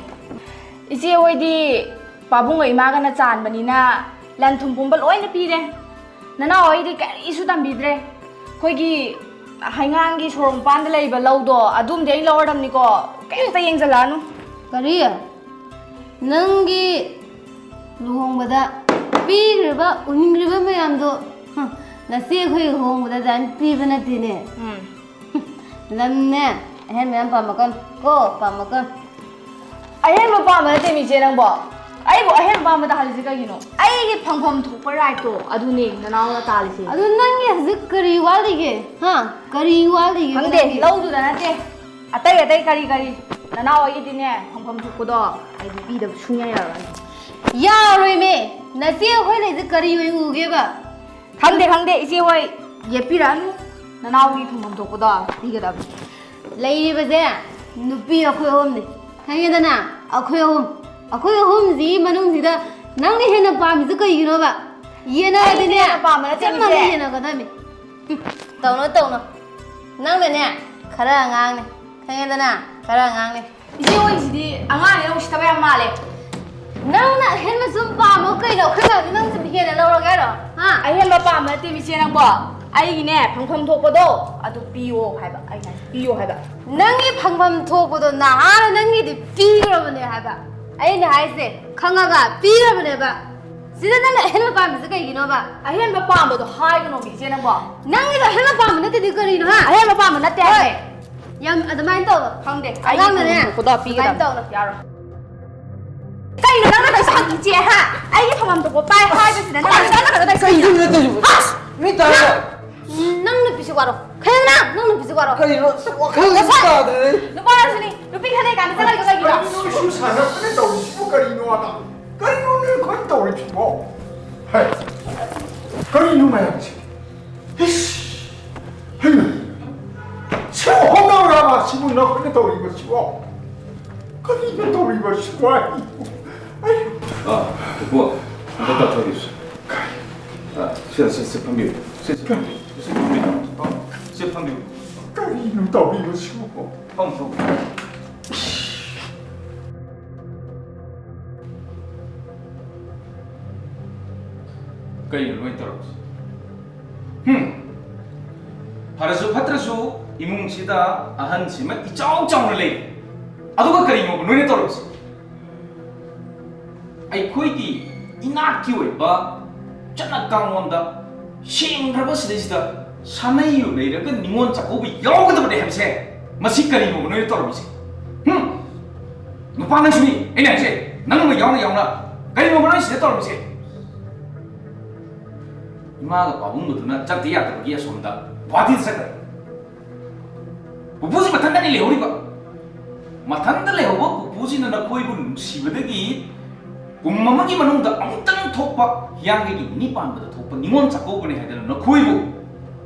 ꯏꯆꯦ ꯍꯣꯏꯗꯤ ꯄꯥꯕꯨꯡꯒ ꯏꯃꯥꯒꯅ ꯆꯥꯟꯕꯅꯤꯅ ꯂꯟ ꯊꯨꯝ ꯄꯨꯝꯕ ꯂꯣꯏꯅ ꯄꯤꯔꯦ꯫ ꯅꯅꯥꯎ ꯑꯩꯗꯤ ꯀꯔꯤꯁꯨ ꯇꯝꯕꯤꯗ꯭ꯔꯦ꯫ ꯑꯩꯈꯣꯏꯒꯤ ꯍꯩꯉꯥꯡꯒꯤ ꯁꯣꯔꯣꯛ ꯃꯄꯥꯟꯗ ꯂꯩꯕ ꯂꯧꯗꯣ ꯑꯗꯨꯝꯗꯤ ꯑꯩ ꯂꯧꯔꯗꯝꯅꯤꯀꯣ꯫ ꯀꯩꯝꯇ ꯌꯦꯡꯁꯤꯜꯂꯛꯑꯅꯨ꯫ ꯀꯔꯤ? ꯅꯪꯒꯤ ꯂꯨꯍꯣꯡꯕꯗ ꯄꯤꯈ꯭ꯔꯤꯕ, ꯎꯅꯤꯡꯈ꯭ꯔꯤꯕ ꯃꯌꯥꯝꯗꯣ, ꯍ, ꯅꯆꯦ ꯑꯩꯈꯣꯏ ꯂꯨꯍꯣꯡꯕꯗ ꯑꯗꯨꯃꯥꯏꯅ ꯄꯤꯕ ꯅꯠꯇꯦꯅꯦ꯫ ꯎꯝ꯫ ꯂꯝꯅꯦ, ꯑꯍꯦꯟꯕ ꯌꯥꯝ ꯄꯥꯝꯃꯛꯀꯅꯨ ꯀꯣ, ꯄꯥꯝꯃꯛꯀꯅꯨ꯫ ꯑꯍꯦꯟꯕ ꯄꯥꯝꯕ ꯅꯠꯇꯦ ꯃꯤꯆꯦ ꯅꯪꯕꯣ꯫ ꯑꯩꯕꯨ ꯑꯍꯦꯟꯕ ꯄꯥꯝꯕ ꯇꯥꯍꯜꯂꯤꯁꯦ ꯀꯩꯒꯤꯅꯣ? ꯑꯩꯒꯤ ꯐꯪꯐꯝ ꯊꯣꯛꯄ right ꯇꯣ ꯑꯗꯨꯅꯦ ꯅꯅꯥꯎꯅ ꯇꯥꯜꯂꯤꯁꯦ꯫ ꯑꯗꯨ ꯅꯪꯒꯤ ꯍꯧꯖꯤꯛ ꯀꯔꯤ ꯋꯥꯠꯂꯤꯒꯦ? ꯍꯥ? ꯀꯔꯤ ꯋꯥꯠꯂꯤꯒꯦ ꯈꯪꯗꯦ, ꯅꯪꯒꯤ? ꯂꯧꯗꯨꯗ ꯅꯠꯇꯦ꯫ ꯑꯇꯩ ꯑꯇꯩ ꯀꯔꯤ ꯀꯔꯤ? ꯅꯅꯥꯎ ꯑꯩꯒꯤꯗꯤꯅꯦ, ꯐꯪꯐꯝ ꯊꯣꯛꯄꯗꯣ ꯑꯩꯗꯤ ꯄꯤꯗꯕ ꯁꯨꯡꯌꯥ ꯌꯥꯔꯣꯏ꯫ ꯌꯥꯔꯣꯏꯃꯦ! ꯅꯆꯦ ꯑꯩꯈꯣꯏ ꯂꯩꯁꯦ ꯀꯔꯤ ꯑꯣꯏ ꯎꯒꯦꯕ? ꯈꯪꯗꯦ, ꯈꯪꯗꯦ, ꯏꯆꯦ ꯍꯣꯏ ꯌꯦꯠꯄꯤꯔꯛꯑꯅꯨ꯫ ꯅꯅꯥꯎꯒꯤ ꯐꯪꯐꯝ ꯊꯣꯛꯄꯗꯣ ꯄꯤꯒꯗꯕꯅꯤ꯫ ꯂꯩꯔꯤꯕꯁꯦ ꯅꯨꯄꯤ ꯑꯩꯈꯣꯏ ꯑꯍꯨꯝꯅꯤ꯫ ꯈꯪꯉꯦꯗꯅ? ꯑꯩꯈꯣꯏ ꯑꯍꯨꯝ꯫ ꯑꯩꯈꯣꯏ ꯑꯍꯨꯝꯁꯤꯒꯤ ꯃꯅꯨꯡꯁꯤꯗ ꯅꯪꯅ ꯍꯦꯟꯅ ꯄꯥꯝꯃꯤꯁꯦ ꯀꯩꯒꯤꯅꯣꯕ? ꯌꯦꯟꯅꯔꯗꯤꯅꯦ, ꯑꯩꯅ ꯍꯦꯟꯅ ꯄꯥꯝꯕ ꯅꯠꯇꯦ, ꯆꯞ ꯃꯥꯟꯅ ꯏꯆꯦ꯫ ꯌꯦꯟꯅꯒꯗꯕꯅꯤ꯫ ꯍꯨꯝ, ꯇꯧꯅꯣ, ꯇꯧꯅꯣ꯫ ꯅꯪꯅꯅꯦ, ꯈꯔ ꯑꯉꯥꯡꯅꯦ꯫ ꯈꯪꯉꯦꯗꯅ, ꯈꯔ ꯑꯉꯥꯡꯅꯦ꯫ ꯏꯆꯦ ꯍꯣꯏꯁꯤꯗꯤ ꯑꯉꯥꯡꯅꯤꯅ ꯎꯁꯤꯠꯇꯕ ꯌꯥꯝ ꯃꯥꯜꯂꯦ꯫ ꯅꯪꯅ ꯑꯍꯦꯟꯕ ꯁꯨꯝ ꯄꯥꯝꯃꯣ ꯀꯩꯅꯣ? ꯑꯩꯈꯣꯏ ꯃꯌꯥꯝꯁꯦ ꯅꯪ ꯁꯨꯝ ꯍꯦꯟꯅ ꯂꯧꯔꯒꯦ ꯍꯥꯏꯔꯣ? ꯍꯥ? ꯑꯍꯦꯟꯕ ꯄꯥꯝꯕ ꯅꯠꯇꯦ ꯏꯆꯦ ꯅꯪꯕꯣ꯫ ꯑꯩꯒꯤꯅꯦ ꯐꯪꯐꯝ ꯊꯣꯛꯄꯗꯣ ꯑꯗꯨ ꯄꯤꯌꯣ ꯍꯥꯏꯕ꯫ ꯑꯩꯅ ꯍꯥꯏꯁꯦ ꯄꯤꯌꯣ ꯍꯥꯏꯕ꯫ ꯅꯪꯒꯤ ꯐꯪꯐꯝ ꯊꯣꯛꯄꯗꯣ ꯅꯍꯥꯟꯅ ꯅꯪꯒꯤꯗꯤ ꯄꯤꯈ꯭ꯔꯕꯅꯦ ꯍꯥꯏꯕ꯫ ꯑꯩꯅ ꯍꯥꯏꯁꯦ ꯈꯪꯉꯒ ꯄꯤꯔꯕꯅꯦꯕ꯫ ꯁꯤꯗ ꯅꯪꯅ ꯑꯍꯦꯟꯕ ꯄꯥꯝꯃꯤꯁꯦ ꯀꯩꯒꯤꯅꯣꯕ? ꯑꯍꯦꯟꯕ ꯄꯥꯝꯕꯗꯣ ꯍꯥꯏꯒꯅꯣ ꯏꯆꯦ ꯅꯪꯕꯣ꯫ ꯅꯪꯒꯤꯗꯣ ꯑꯍꯦꯟꯕ ꯄꯥꯝꯕ ꯅꯠꯇ꯭ꯔꯗꯤ ꯀꯔꯤꯅꯣ, ꯍꯥ? ꯑꯍꯦꯟꯕ ꯄꯥꯝꯕ ꯅꯠꯇꯦ ꯍꯣꯏ꯫ ꯍꯥꯏꯕꯅꯦ꯫ ꯌꯥꯝ ꯑꯗꯨꯃꯥꯏꯅ ꯇꯧꯔꯣ꯫ ꯈꯪꯗꯦ꯫ ꯑꯉꯥꯡꯅꯅꯦ꯫ ꯑꯩꯒꯤ ꯐꯪꯐꯝ ꯊꯣꯛꯄꯗꯣ ꯄꯤꯒꯗꯕꯅꯦ꯫ ꯑꯗꯨꯃꯥꯏꯅ ꯇꯧꯔꯣ꯫ ꯌꯥꯔꯣꯏ꯫ ꯀꯩꯅꯣ ꯅꯪꯅ ꯇꯧꯔꯤꯁꯦ? ꯍꯪꯉꯤ ꯏꯆꯦ, ꯍꯥ? ꯑꯩꯒꯤ ꯐꯪꯐꯝ ꯊꯣꯛꯄ ꯄꯥꯏ ꯍꯥꯏꯕꯁꯤꯗ ꯅꯪꯅ ꯀꯩꯅꯣ ꯇꯧꯔꯤꯁꯦ? ꯀꯩꯅꯣ ꯇꯧꯔꯤꯁꯤꯕꯣ? ꯑꯁ! ꯃꯤ ꯇꯥꯔꯦ꯫ ꯅꯪ ꯅꯨꯄꯤꯁꯤ ꯋꯥꯔꯣ꯫ ꯈꯪꯉꯦꯗꯅ? ꯅꯪ ꯅꯨꯄꯤꯁꯤ ꯋꯥꯔꯣ꯫ ꯀꯩꯅꯣ? ꯋꯥꯈꯜ ꯉꯁꯥꯏ ꯇꯥꯗ꯭ꯔꯦ꯫ ꯅꯨꯄꯥ ꯍꯥꯏꯁꯤꯅꯤ꯫ ꯅꯨꯄꯤ ꯈꯠꯅꯩ ꯀꯥꯟꯗ ꯆꯠꯂꯒ ꯀꯩꯒꯤꯅꯣ? ꯀꯔꯤꯅꯣ ꯏꯁꯨ ꯁꯥꯟꯅꯕꯅ ꯇꯧꯔꯤꯁꯤꯕꯨ ꯀꯔꯤꯅꯣ ꯑꯗ? ꯀꯔꯤꯅꯣ ꯅꯣꯏ ꯑꯩꯈꯣꯏ ꯇꯧꯔꯤꯁꯤꯕꯣ? ꯍꯦ, ꯀꯔꯤꯅꯣ ꯃꯌꯥꯝꯁꯦ? ꯏꯁ! ꯍꯩꯃꯥ! ꯁꯤꯕꯨ ꯍꯧꯅꯕ꯭ꯔꯕ ꯁꯤꯕꯨ ꯅꯈꯣꯏꯅ ꯇꯧꯔꯤꯕꯁꯤꯕꯣ? ꯀꯔꯤꯅꯣ ꯇꯧꯔꯤꯕꯁꯤꯕꯣ? ꯑꯩ, ꯑꯩ ꯑꯥ, ꯄꯨꯄꯨ, ꯑꯝꯇ ꯇꯥꯊꯣꯛꯈꯤꯁꯤ꯫ ꯑꯥ, ꯁꯤꯗ, ꯁꯤ, ꯁꯤ ꯐꯝꯕꯤꯌꯨ꯫ ꯁꯤ, ꯁꯤ ꯐꯝꯕꯤꯌꯨ꯫ ꯁꯤ ꯐꯝꯕꯤꯌꯨ꯫ ꯁꯤ ꯐꯝꯕꯤꯌꯨ꯫ ꯀꯔꯤꯅꯣ ꯇꯧꯔꯤꯕꯁꯤꯕꯣ? ꯐꯝ, ꯐꯝ꯫ ꯀꯩꯅꯣ ꯅꯣꯏ ꯇꯧꯔꯛꯄꯁꯦ? ꯍꯨꯝ꯫ ꯐꯔꯁꯨ ꯐꯠꯇ꯭ꯔꯁꯨ ꯏꯃꯨꯡꯁꯤꯗ ꯑꯍꯟꯁꯤꯃ ꯏꯆꯥꯎ ꯆꯥꯎꯅ ꯂꯩ꯫ ꯑꯗꯨꯒ ꯀꯔꯤꯅꯣꯕ ꯅꯣꯏꯅ ꯇꯧꯔꯛꯄꯁꯦ? ꯑꯩꯈꯣꯏꯒꯤ ꯏꯅꯥꯠꯀꯤ ꯑꯣꯏꯕ ꯆꯠꯅ ꯀꯥꯡꯂꯣꯟꯗ ꯁꯦꯡꯈ꯭ꯔꯕ ꯁꯤꯗꯩꯁꯤꯗ ꯁꯥꯅꯩ ꯌꯨꯅꯩꯔꯒ ꯅꯤꯉꯣꯜ ꯆꯥꯛꯀꯧꯕ ꯌꯥꯎꯒꯗꯕꯅꯦ ꯍꯥꯏꯕꯁꯦ ꯃꯁꯤ ꯀꯔꯤꯅꯣꯕ ꯅꯣꯏꯅ ꯇꯧꯔꯝꯃꯤꯁꯦ? ꯍꯨꯝ? ꯅꯨꯄꯥ ꯅꯪꯁꯨꯅꯤ ꯑꯩꯅ ꯍꯥꯏꯁꯦ, ꯅꯪꯅ ꯌꯥꯎꯅ ꯌꯥꯎꯅ ꯀꯔꯤꯅꯣꯕ ꯅꯣꯏ ꯁꯤꯗ ꯇꯧꯔꯝꯃꯤꯁꯦ? ꯏꯃꯥꯒ ꯄꯥꯕꯨꯡꯒꯗꯨꯅ ꯆꯠꯇ ꯌꯥꯗꯕꯒꯤ ꯑꯁꯣꯝꯗ ꯒꯨꯍꯥꯇꯤꯗ ꯆꯠꯈ꯭ꯔꯦ꯫ ꯄꯨꯄꯨꯁꯤ ꯃꯊꯟꯇꯅꯤ ꯂꯩꯍꯧꯔꯤꯕ꯫ ꯃꯊꯟꯇ ꯂꯩꯍꯧꯕ ꯄꯨꯄꯨꯁꯤꯅ ꯅꯈꯣꯏꯕꯨ ꯅꯨꯡꯁꯤꯕꯗꯒꯤ ꯀꯨꯝ ꯑꯃꯒꯤ ꯃꯅꯨꯡꯗ ꯑꯃꯨꯛꯇꯪ ꯊꯣꯛꯄ ꯍꯤꯌꯥꯡꯒꯩꯒꯤ ꯅꯤꯅꯤ ꯄꯥꯟꯕꯗ ꯊꯣꯛꯄ ꯅꯤꯉꯣꯜ ꯆꯥꯛꯀꯧꯕꯅꯤ ꯍꯥꯏꯗꯅ ꯅꯈꯣꯏꯕꯨ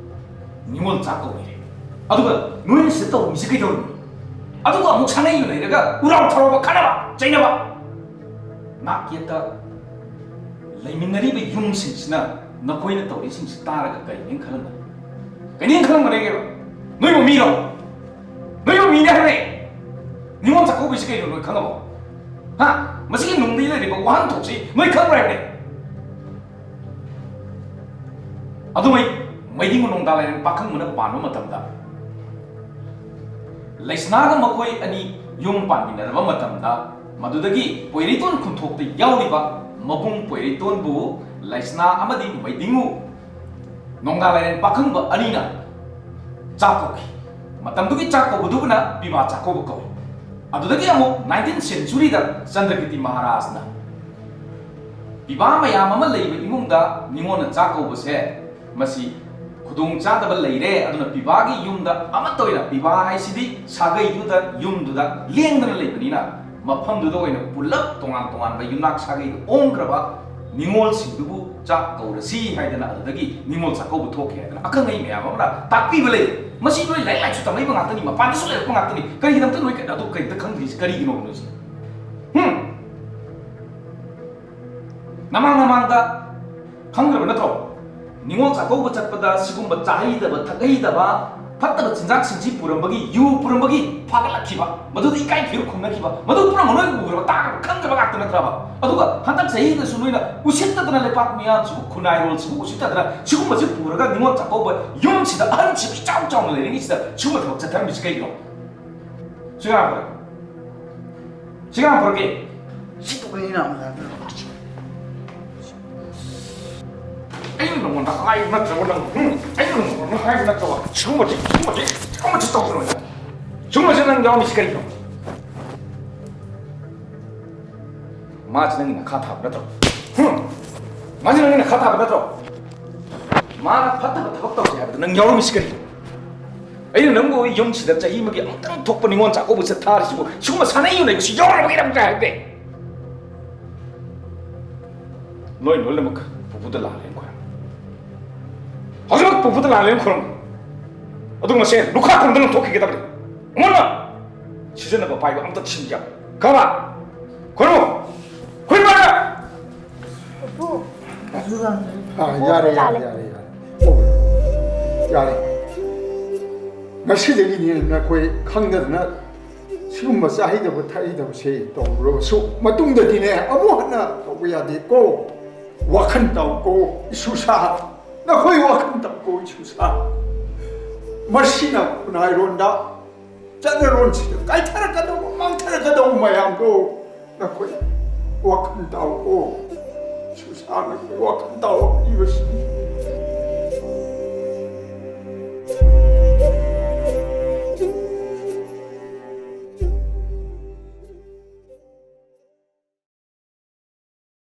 ꯅꯤꯉꯣꯜ ꯆꯥꯛ ꯀꯧꯔꯤꯔꯦ꯫ ꯑꯗꯨꯒ ꯅꯣꯏꯅ ꯁꯤꯗ ꯇꯧꯔꯝꯃꯤꯁꯤ ꯀꯩꯗꯧꯔꯤꯅꯣ? ꯑꯗꯨꯒ ꯑꯃꯨꯛ ꯁꯥꯅꯩ ꯌꯨꯅꯩꯔꯒ ꯎꯔꯥꯎ ꯊꯔꯥꯎꯕ ꯈꯠꯅꯕ ꯆꯩꯅꯕ꯫ ꯅꯥꯛ ꯌꯦꯠꯇ ꯂꯩꯃꯤꯟꯅꯔꯤꯕ ꯌꯨꯝꯁꯤꯡꯁꯤꯅ ꯅꯈꯣꯏꯅ ꯇꯧꯔꯤꯁꯤꯡꯁꯤ ꯇꯥꯔꯒ ꯀꯔꯤꯅꯦꯅ ꯈꯜꯂꯝꯒꯅꯤ? ꯀꯔꯤꯅꯦꯅ ꯈꯜꯂꯝꯒꯅꯤꯒꯦꯕ? ꯅꯣꯏꯕꯨ ꯃꯤꯔꯣ? ꯅꯣꯏꯕꯨ ꯃꯤꯅꯦ ꯍꯥꯏꯕꯅꯦ꯫ ꯅꯤꯉꯣꯜ ꯆꯥꯛꯀꯧꯕꯁꯤ ꯀꯩꯅꯣ ꯅꯣꯏ ꯈꯪꯉꯕꯣ? ꯍꯥ? ꯃꯁꯤꯒꯤ ꯅꯨꯡꯗ ꯂꯩꯔꯤꯕ ꯋꯥꯍꯟꯊꯣꯛꯁꯤ ꯅꯣꯏ ꯈꯪꯕ꯭ꯔꯥ ꯍꯥꯏꯕꯅꯦ? ꯑꯗꯨꯃꯩ ꯃꯩꯗꯤꯡ ꯅꯣꯡꯗꯥ ꯂꯥꯏꯔꯦꯟ ꯄꯥꯈꯪꯕꯅ ꯄꯥꯟꯕ ꯃꯇꯝꯗ, ꯂꯩꯁꯅꯥꯒ ꯃꯈꯣꯏ ꯑꯅꯤ ꯌꯨꯝ ꯄꯥꯟꯃꯤꯟꯅꯔꯕ ꯃꯇꯝꯗ, ꯃꯗꯨꯗꯒꯤ ꯄꯣꯏꯔꯩꯇꯣꯟ ꯈꯨꯟꯊꯣꯛꯇ ꯌꯥꯎꯔꯤꯕ ꯃꯕꯨꯡ ꯄꯣꯏꯔꯩꯇꯣꯟꯕꯨ ꯂꯩꯁꯅꯥ ꯑꯃꯗꯤ ꯃꯩꯗꯤꯡꯉꯨ ꯅꯣꯡꯗꯥ ꯂꯥꯏꯔꯦꯟ ꯄꯥꯈꯪꯕ ꯑꯅꯤꯅ ꯆꯥꯛ ꯀꯧꯈꯤ꯫ ꯃꯇꯝꯗꯨꯒꯤ ꯆꯥꯛ ꯀꯧꯕꯗꯨꯕꯨꯅ ꯄꯤꯕꯥ ꯆꯥꯛꯀꯧꯕ ꯀꯧꯏ꯫ ꯑꯗꯨꯗꯒꯤ ꯑꯃꯨꯛ nineteenth centuryꯗ ꯆꯟꯗ꯭ꯔꯀꯤꯔꯇꯤ ꯃꯍꯥꯔꯥꯖꯅ ꯄꯤꯕꯥ ꯃꯌꯥꯝ ꯑꯃ ꯂꯩꯕ ꯏꯃꯨꯡꯗ ꯅꯤꯉꯣꯜꯅ ꯆꯥꯛ ꯀꯧꯕꯁꯦ, ꯃꯁꯤ ꯈꯨꯗꯣꯡ ꯆꯥꯗꯕ ꯂꯩꯔꯦ, ꯑꯗꯨꯅ ꯄꯤꯕꯥꯒꯤ ꯌꯨꯝꯗ ꯑꯃꯠꯇ ꯑꯣꯏꯅ, ꯄꯤꯕꯥ ꯍꯥꯏꯁꯤꯗꯤ ꯁꯥꯒꯩꯗꯨꯗ, ꯌꯨꯝꯗꯨꯗ ꯂꯦꯡꯗꯅ ꯂꯩꯕꯅꯤꯅ, ꯃꯐꯝꯗꯨꯗ ꯑꯣꯏꯅ ꯄꯨꯂꯞ ꯇꯣꯉꯥꯟ ꯇꯣꯉꯥꯟꯕ ꯌꯨꯝꯅꯥꯛ ꯁꯥꯒꯩꯗ ꯑꯣꯟꯈ꯭ꯔꯕ ꯅꯤꯉꯣꯜꯁꯤꯡꯗꯨꯕꯨ ꯆꯥꯛ ꯀꯧꯔꯁꯤ ꯍꯥꯏꯗꯅ ꯑꯗꯨꯗꯒꯤ ꯅꯤꯉꯣꯜ ꯆꯥꯛꯀꯧꯕ ꯊꯣꯛꯈꯤ ꯍꯥꯏꯗꯅ ꯑꯈꯪ ꯑꯍꯩ ꯃꯌꯥꯝ ꯑꯃꯅ ꯇꯥꯛꯄꯤꯕ ꯂꯩ꯫ ꯃꯁꯤ ꯅꯣꯏ ꯂꯥꯏꯔꯤꯛ ꯂꯥꯏꯁꯨ ꯇꯝꯃꯛꯏꯕ ꯉꯥꯛꯇꯅꯤ, ꯃꯄꯥꯟꯗꯁꯨ ꯂꯩꯔꯛꯄ ꯉꯥꯛꯇꯅꯤ꯫ ꯀꯔꯤꯒꯤꯗꯃꯛꯇ ꯅꯣꯏ ꯑꯗꯨ ꯀꯔꯤꯝꯇ ꯈꯪꯗ꯭ꯔꯤꯁꯤ ꯀꯔꯤꯒꯤꯅꯣ ꯅꯣꯏꯁꯦ? ꯍꯨꯝ? ꯅꯃꯥꯡ ꯅꯃꯥꯡꯗ ꯈꯪꯗ꯭ꯔꯕ ꯅꯠꯇ꯭ꯔꯣ? ꯅꯤꯉꯣꯜ ꯆꯥꯛꯀꯧꯕ ꯆꯠꯄꯗ ꯁꯤꯒꯨꯝꯕ ꯆꯥꯍꯩꯗꯕ, ꯊꯛꯍꯩꯗꯕ, ꯐꯠꯇꯕ ꯆꯤꯟꯖꯥꯛꯁꯤꯡꯁꯤ ꯄꯨꯔꯝꯕꯒꯤ, ꯌꯨ ꯄꯨꯔꯝꯕꯒꯤ ꯐꯥꯒꯠꯂꯛꯈꯤꯕ, ꯃꯗꯨꯗ ꯏꯀꯥꯏ ꯐꯤꯔꯨꯛ ꯈꯨꯝꯅꯈꯤꯕ, ꯃꯗꯨ ꯄꯨꯝꯅꯃꯛ ꯅꯣꯏ ꯎꯈ꯭ꯔꯕ, ꯇꯥꯈ꯭ꯔꯕ, ꯈꯪꯗ꯭ꯔꯕ ꯉꯥꯛꯇ ꯅꯠꯇ꯭ꯔꯕ? ꯑꯗꯨꯒ ꯍꯟꯗꯛ ꯆꯍꯤꯗꯁꯨ ꯅꯣꯏꯅ ꯎꯁꯤꯠꯇꯗꯅ ꯂꯩꯄꯥꯛ ꯃꯤꯌꯥꯝꯁꯤꯕꯨ, ꯈꯨꯟꯅꯥꯏꯔꯣꯜꯁꯤꯕꯨ ꯎꯁꯤꯠꯇꯗꯅ ꯁꯤꯒꯨꯝꯕꯁꯤ ꯄꯨꯔꯒ ꯅꯤꯉꯣꯜ ꯆꯥꯛꯀꯧꯕ ꯌꯨꯝꯁꯤꯗ ꯑꯍꯟꯁꯤꯕꯨ ꯏꯆꯥꯎ ꯆꯥꯎꯅ ꯂꯩꯔꯤꯉꯩꯁꯤꯗ ꯁꯤꯒꯨꯝꯕ ꯊꯕꯛ ꯆꯠꯊꯔꯝꯃꯤꯁꯤ ꯀꯩꯒꯤꯅꯣ? ꯁꯤꯒ ꯍꯥꯡꯈ꯭ꯔꯦ꯫ ꯁꯤꯒ ꯍꯥꯡꯈ꯭ꯔꯒꯦ꯫ ꯁꯤ ꯇꯣꯛꯑꯦꯅ ꯑꯃꯨꯛ ꯍꯥꯏꯕ꯫ ꯑꯩꯅ ꯅꯉꯣꯟꯗ ꯍꯥꯏꯕ ꯅꯠꯇ꯭ꯔꯕ ꯅꯪ? ꯎꯝ? ꯑꯩꯅ ꯅꯉꯣꯟꯗ ꯍꯥꯏꯕ ꯅꯠꯇ꯭ꯔꯕ? ꯁꯤꯒꯨꯝꯕꯁꯤ, ꯁꯤꯒꯨꯝꯕꯁꯤ, ꯁꯤꯒꯨꯝꯕꯁꯤ ꯇꯧꯒꯅꯣꯅ꯫ ꯁꯤꯒꯨꯝꯕꯁꯤ ꯅꯪ ꯌꯥꯎꯔꯝꯃꯤꯁꯤ ꯀꯔꯤꯅꯣ? ꯃꯥꯁꯤ ꯅꯪꯒꯤ ꯅꯈꯥ ꯊꯥꯕ ꯅꯠꯇ꯭ꯔꯣ? ꯍꯨꯝ? ꯃꯥꯁꯤ ꯅꯪꯒꯤ ꯅꯈꯥ ꯊꯥꯕ ꯅꯠꯇ꯭ꯔꯣ? ꯃꯥꯅ ꯐꯠꯇꯕ ꯊꯕꯛ ꯇꯧꯁꯦ ꯍꯥꯏꯕꯗ ꯅꯪ ꯌꯥꯎꯔꯝꯃꯤꯁꯤ ꯀꯔꯤꯅꯣ? ꯑꯩꯅ ꯅꯪꯕꯨ ꯌꯨꯝꯁꯤꯗ ꯆꯍꯤ ꯑꯃꯒꯤ ꯑꯃꯨꯛꯇꯪ ꯊꯣꯛꯄ ꯅꯤꯉꯣꯜ ꯆꯥꯛꯀꯧꯕ ꯆꯠ ꯊꯥꯔꯤꯁꯤꯕꯨ ꯁꯤꯒꯨꯝꯕ ꯁꯥꯟꯅꯩ ꯌꯨꯅꯩꯕꯁꯤ ꯌꯥꯎꯔꯝꯃꯒ ꯅꯪ ꯀꯥꯏ ꯍꯥꯏꯕꯗꯤ? ꯂꯣꯏ ꯂꯣꯏꯅꯃꯛ ꯄꯨꯄꯨꯗ ꯂꯥꯜꯂꯦꯅ ꯈꯣꯏꯔꯝꯃꯤ꯫ ꯍꯧꯖꯤꯛꯃꯛ ꯄꯨꯄꯨꯗ ꯂꯥꯜꯂꯦꯅ ꯈꯣꯏꯔꯝꯃꯤ꯫ ꯑꯗꯨ ꯃꯁꯦ ꯂꯨꯈꯥ ꯈꯨꯟꯗ ꯂꯪꯊꯣꯛꯈꯤꯒꯗꯕꯅꯤ꯫ ꯑꯃꯨꯟꯅ ꯁꯤꯖꯤꯟꯅꯕ ꯄꯥꯏꯕ ꯑꯝꯇ ꯊꯤꯟꯕꯤꯌꯨ꯫ ꯈꯪꯉꯕ? ꯈꯣꯏꯔꯝꯃꯨ! ꯈꯣꯏꯔꯝꯃꯨ! ꯄꯨꯄꯨ꯫ ꯑꯥ, ꯌꯥꯔꯦ, ꯌꯥꯔꯦ, ꯂꯥꯜꯂꯦ꯫ ꯌꯥꯔꯦ, ꯌꯥꯔꯦ꯫ ꯑꯣ, ꯌꯥꯔꯦ꯫ ꯉꯁꯤꯗꯒꯤꯗꯤ ꯅꯈꯣꯏ ꯈꯪꯗꯗꯅ ꯁꯤꯒꯨꯝꯕ ꯆꯥꯍꯩꯗꯕ ꯊꯛꯍꯩꯗꯕꯁꯦ ꯇꯧꯔꯨꯔꯕꯁꯨ ꯃꯇꯨꯡꯗꯗꯤꯅꯦ ꯑꯃꯨꯛ ꯍꯟꯅ ꯇꯧꯕ ꯌꯥꯗꯦꯀꯣ꯫ ꯋꯥꯈꯜ ꯇꯥꯎꯀꯣ ꯏꯁꯨꯁꯥ, ꯅꯈꯣꯏ ꯋꯥꯈꯜ ꯇꯥꯎꯀꯣ ꯏꯁꯨꯁꯥ꯫ ꯃꯁꯤꯅ ꯈꯨꯟꯅꯥꯏꯔꯣꯟꯗ ꯆꯠꯅꯔꯣꯟꯁꯤꯗ ꯀꯥꯏꯊꯔꯛꯀꯗꯧꯕ ꯃꯥꯡꯊꯔꯛꯀꯗꯧꯕ ꯃꯌꯥꯝꯗꯣ ꯅꯈꯣꯏ ꯋꯥꯈꯜ ꯇꯥꯎꯀꯣ ꯏꯁꯨꯁꯥ, ꯅꯈꯣꯏ ꯋꯥꯈꯜ ꯇꯥꯎ ꯏꯕꯁꯤꯅꯤ꯫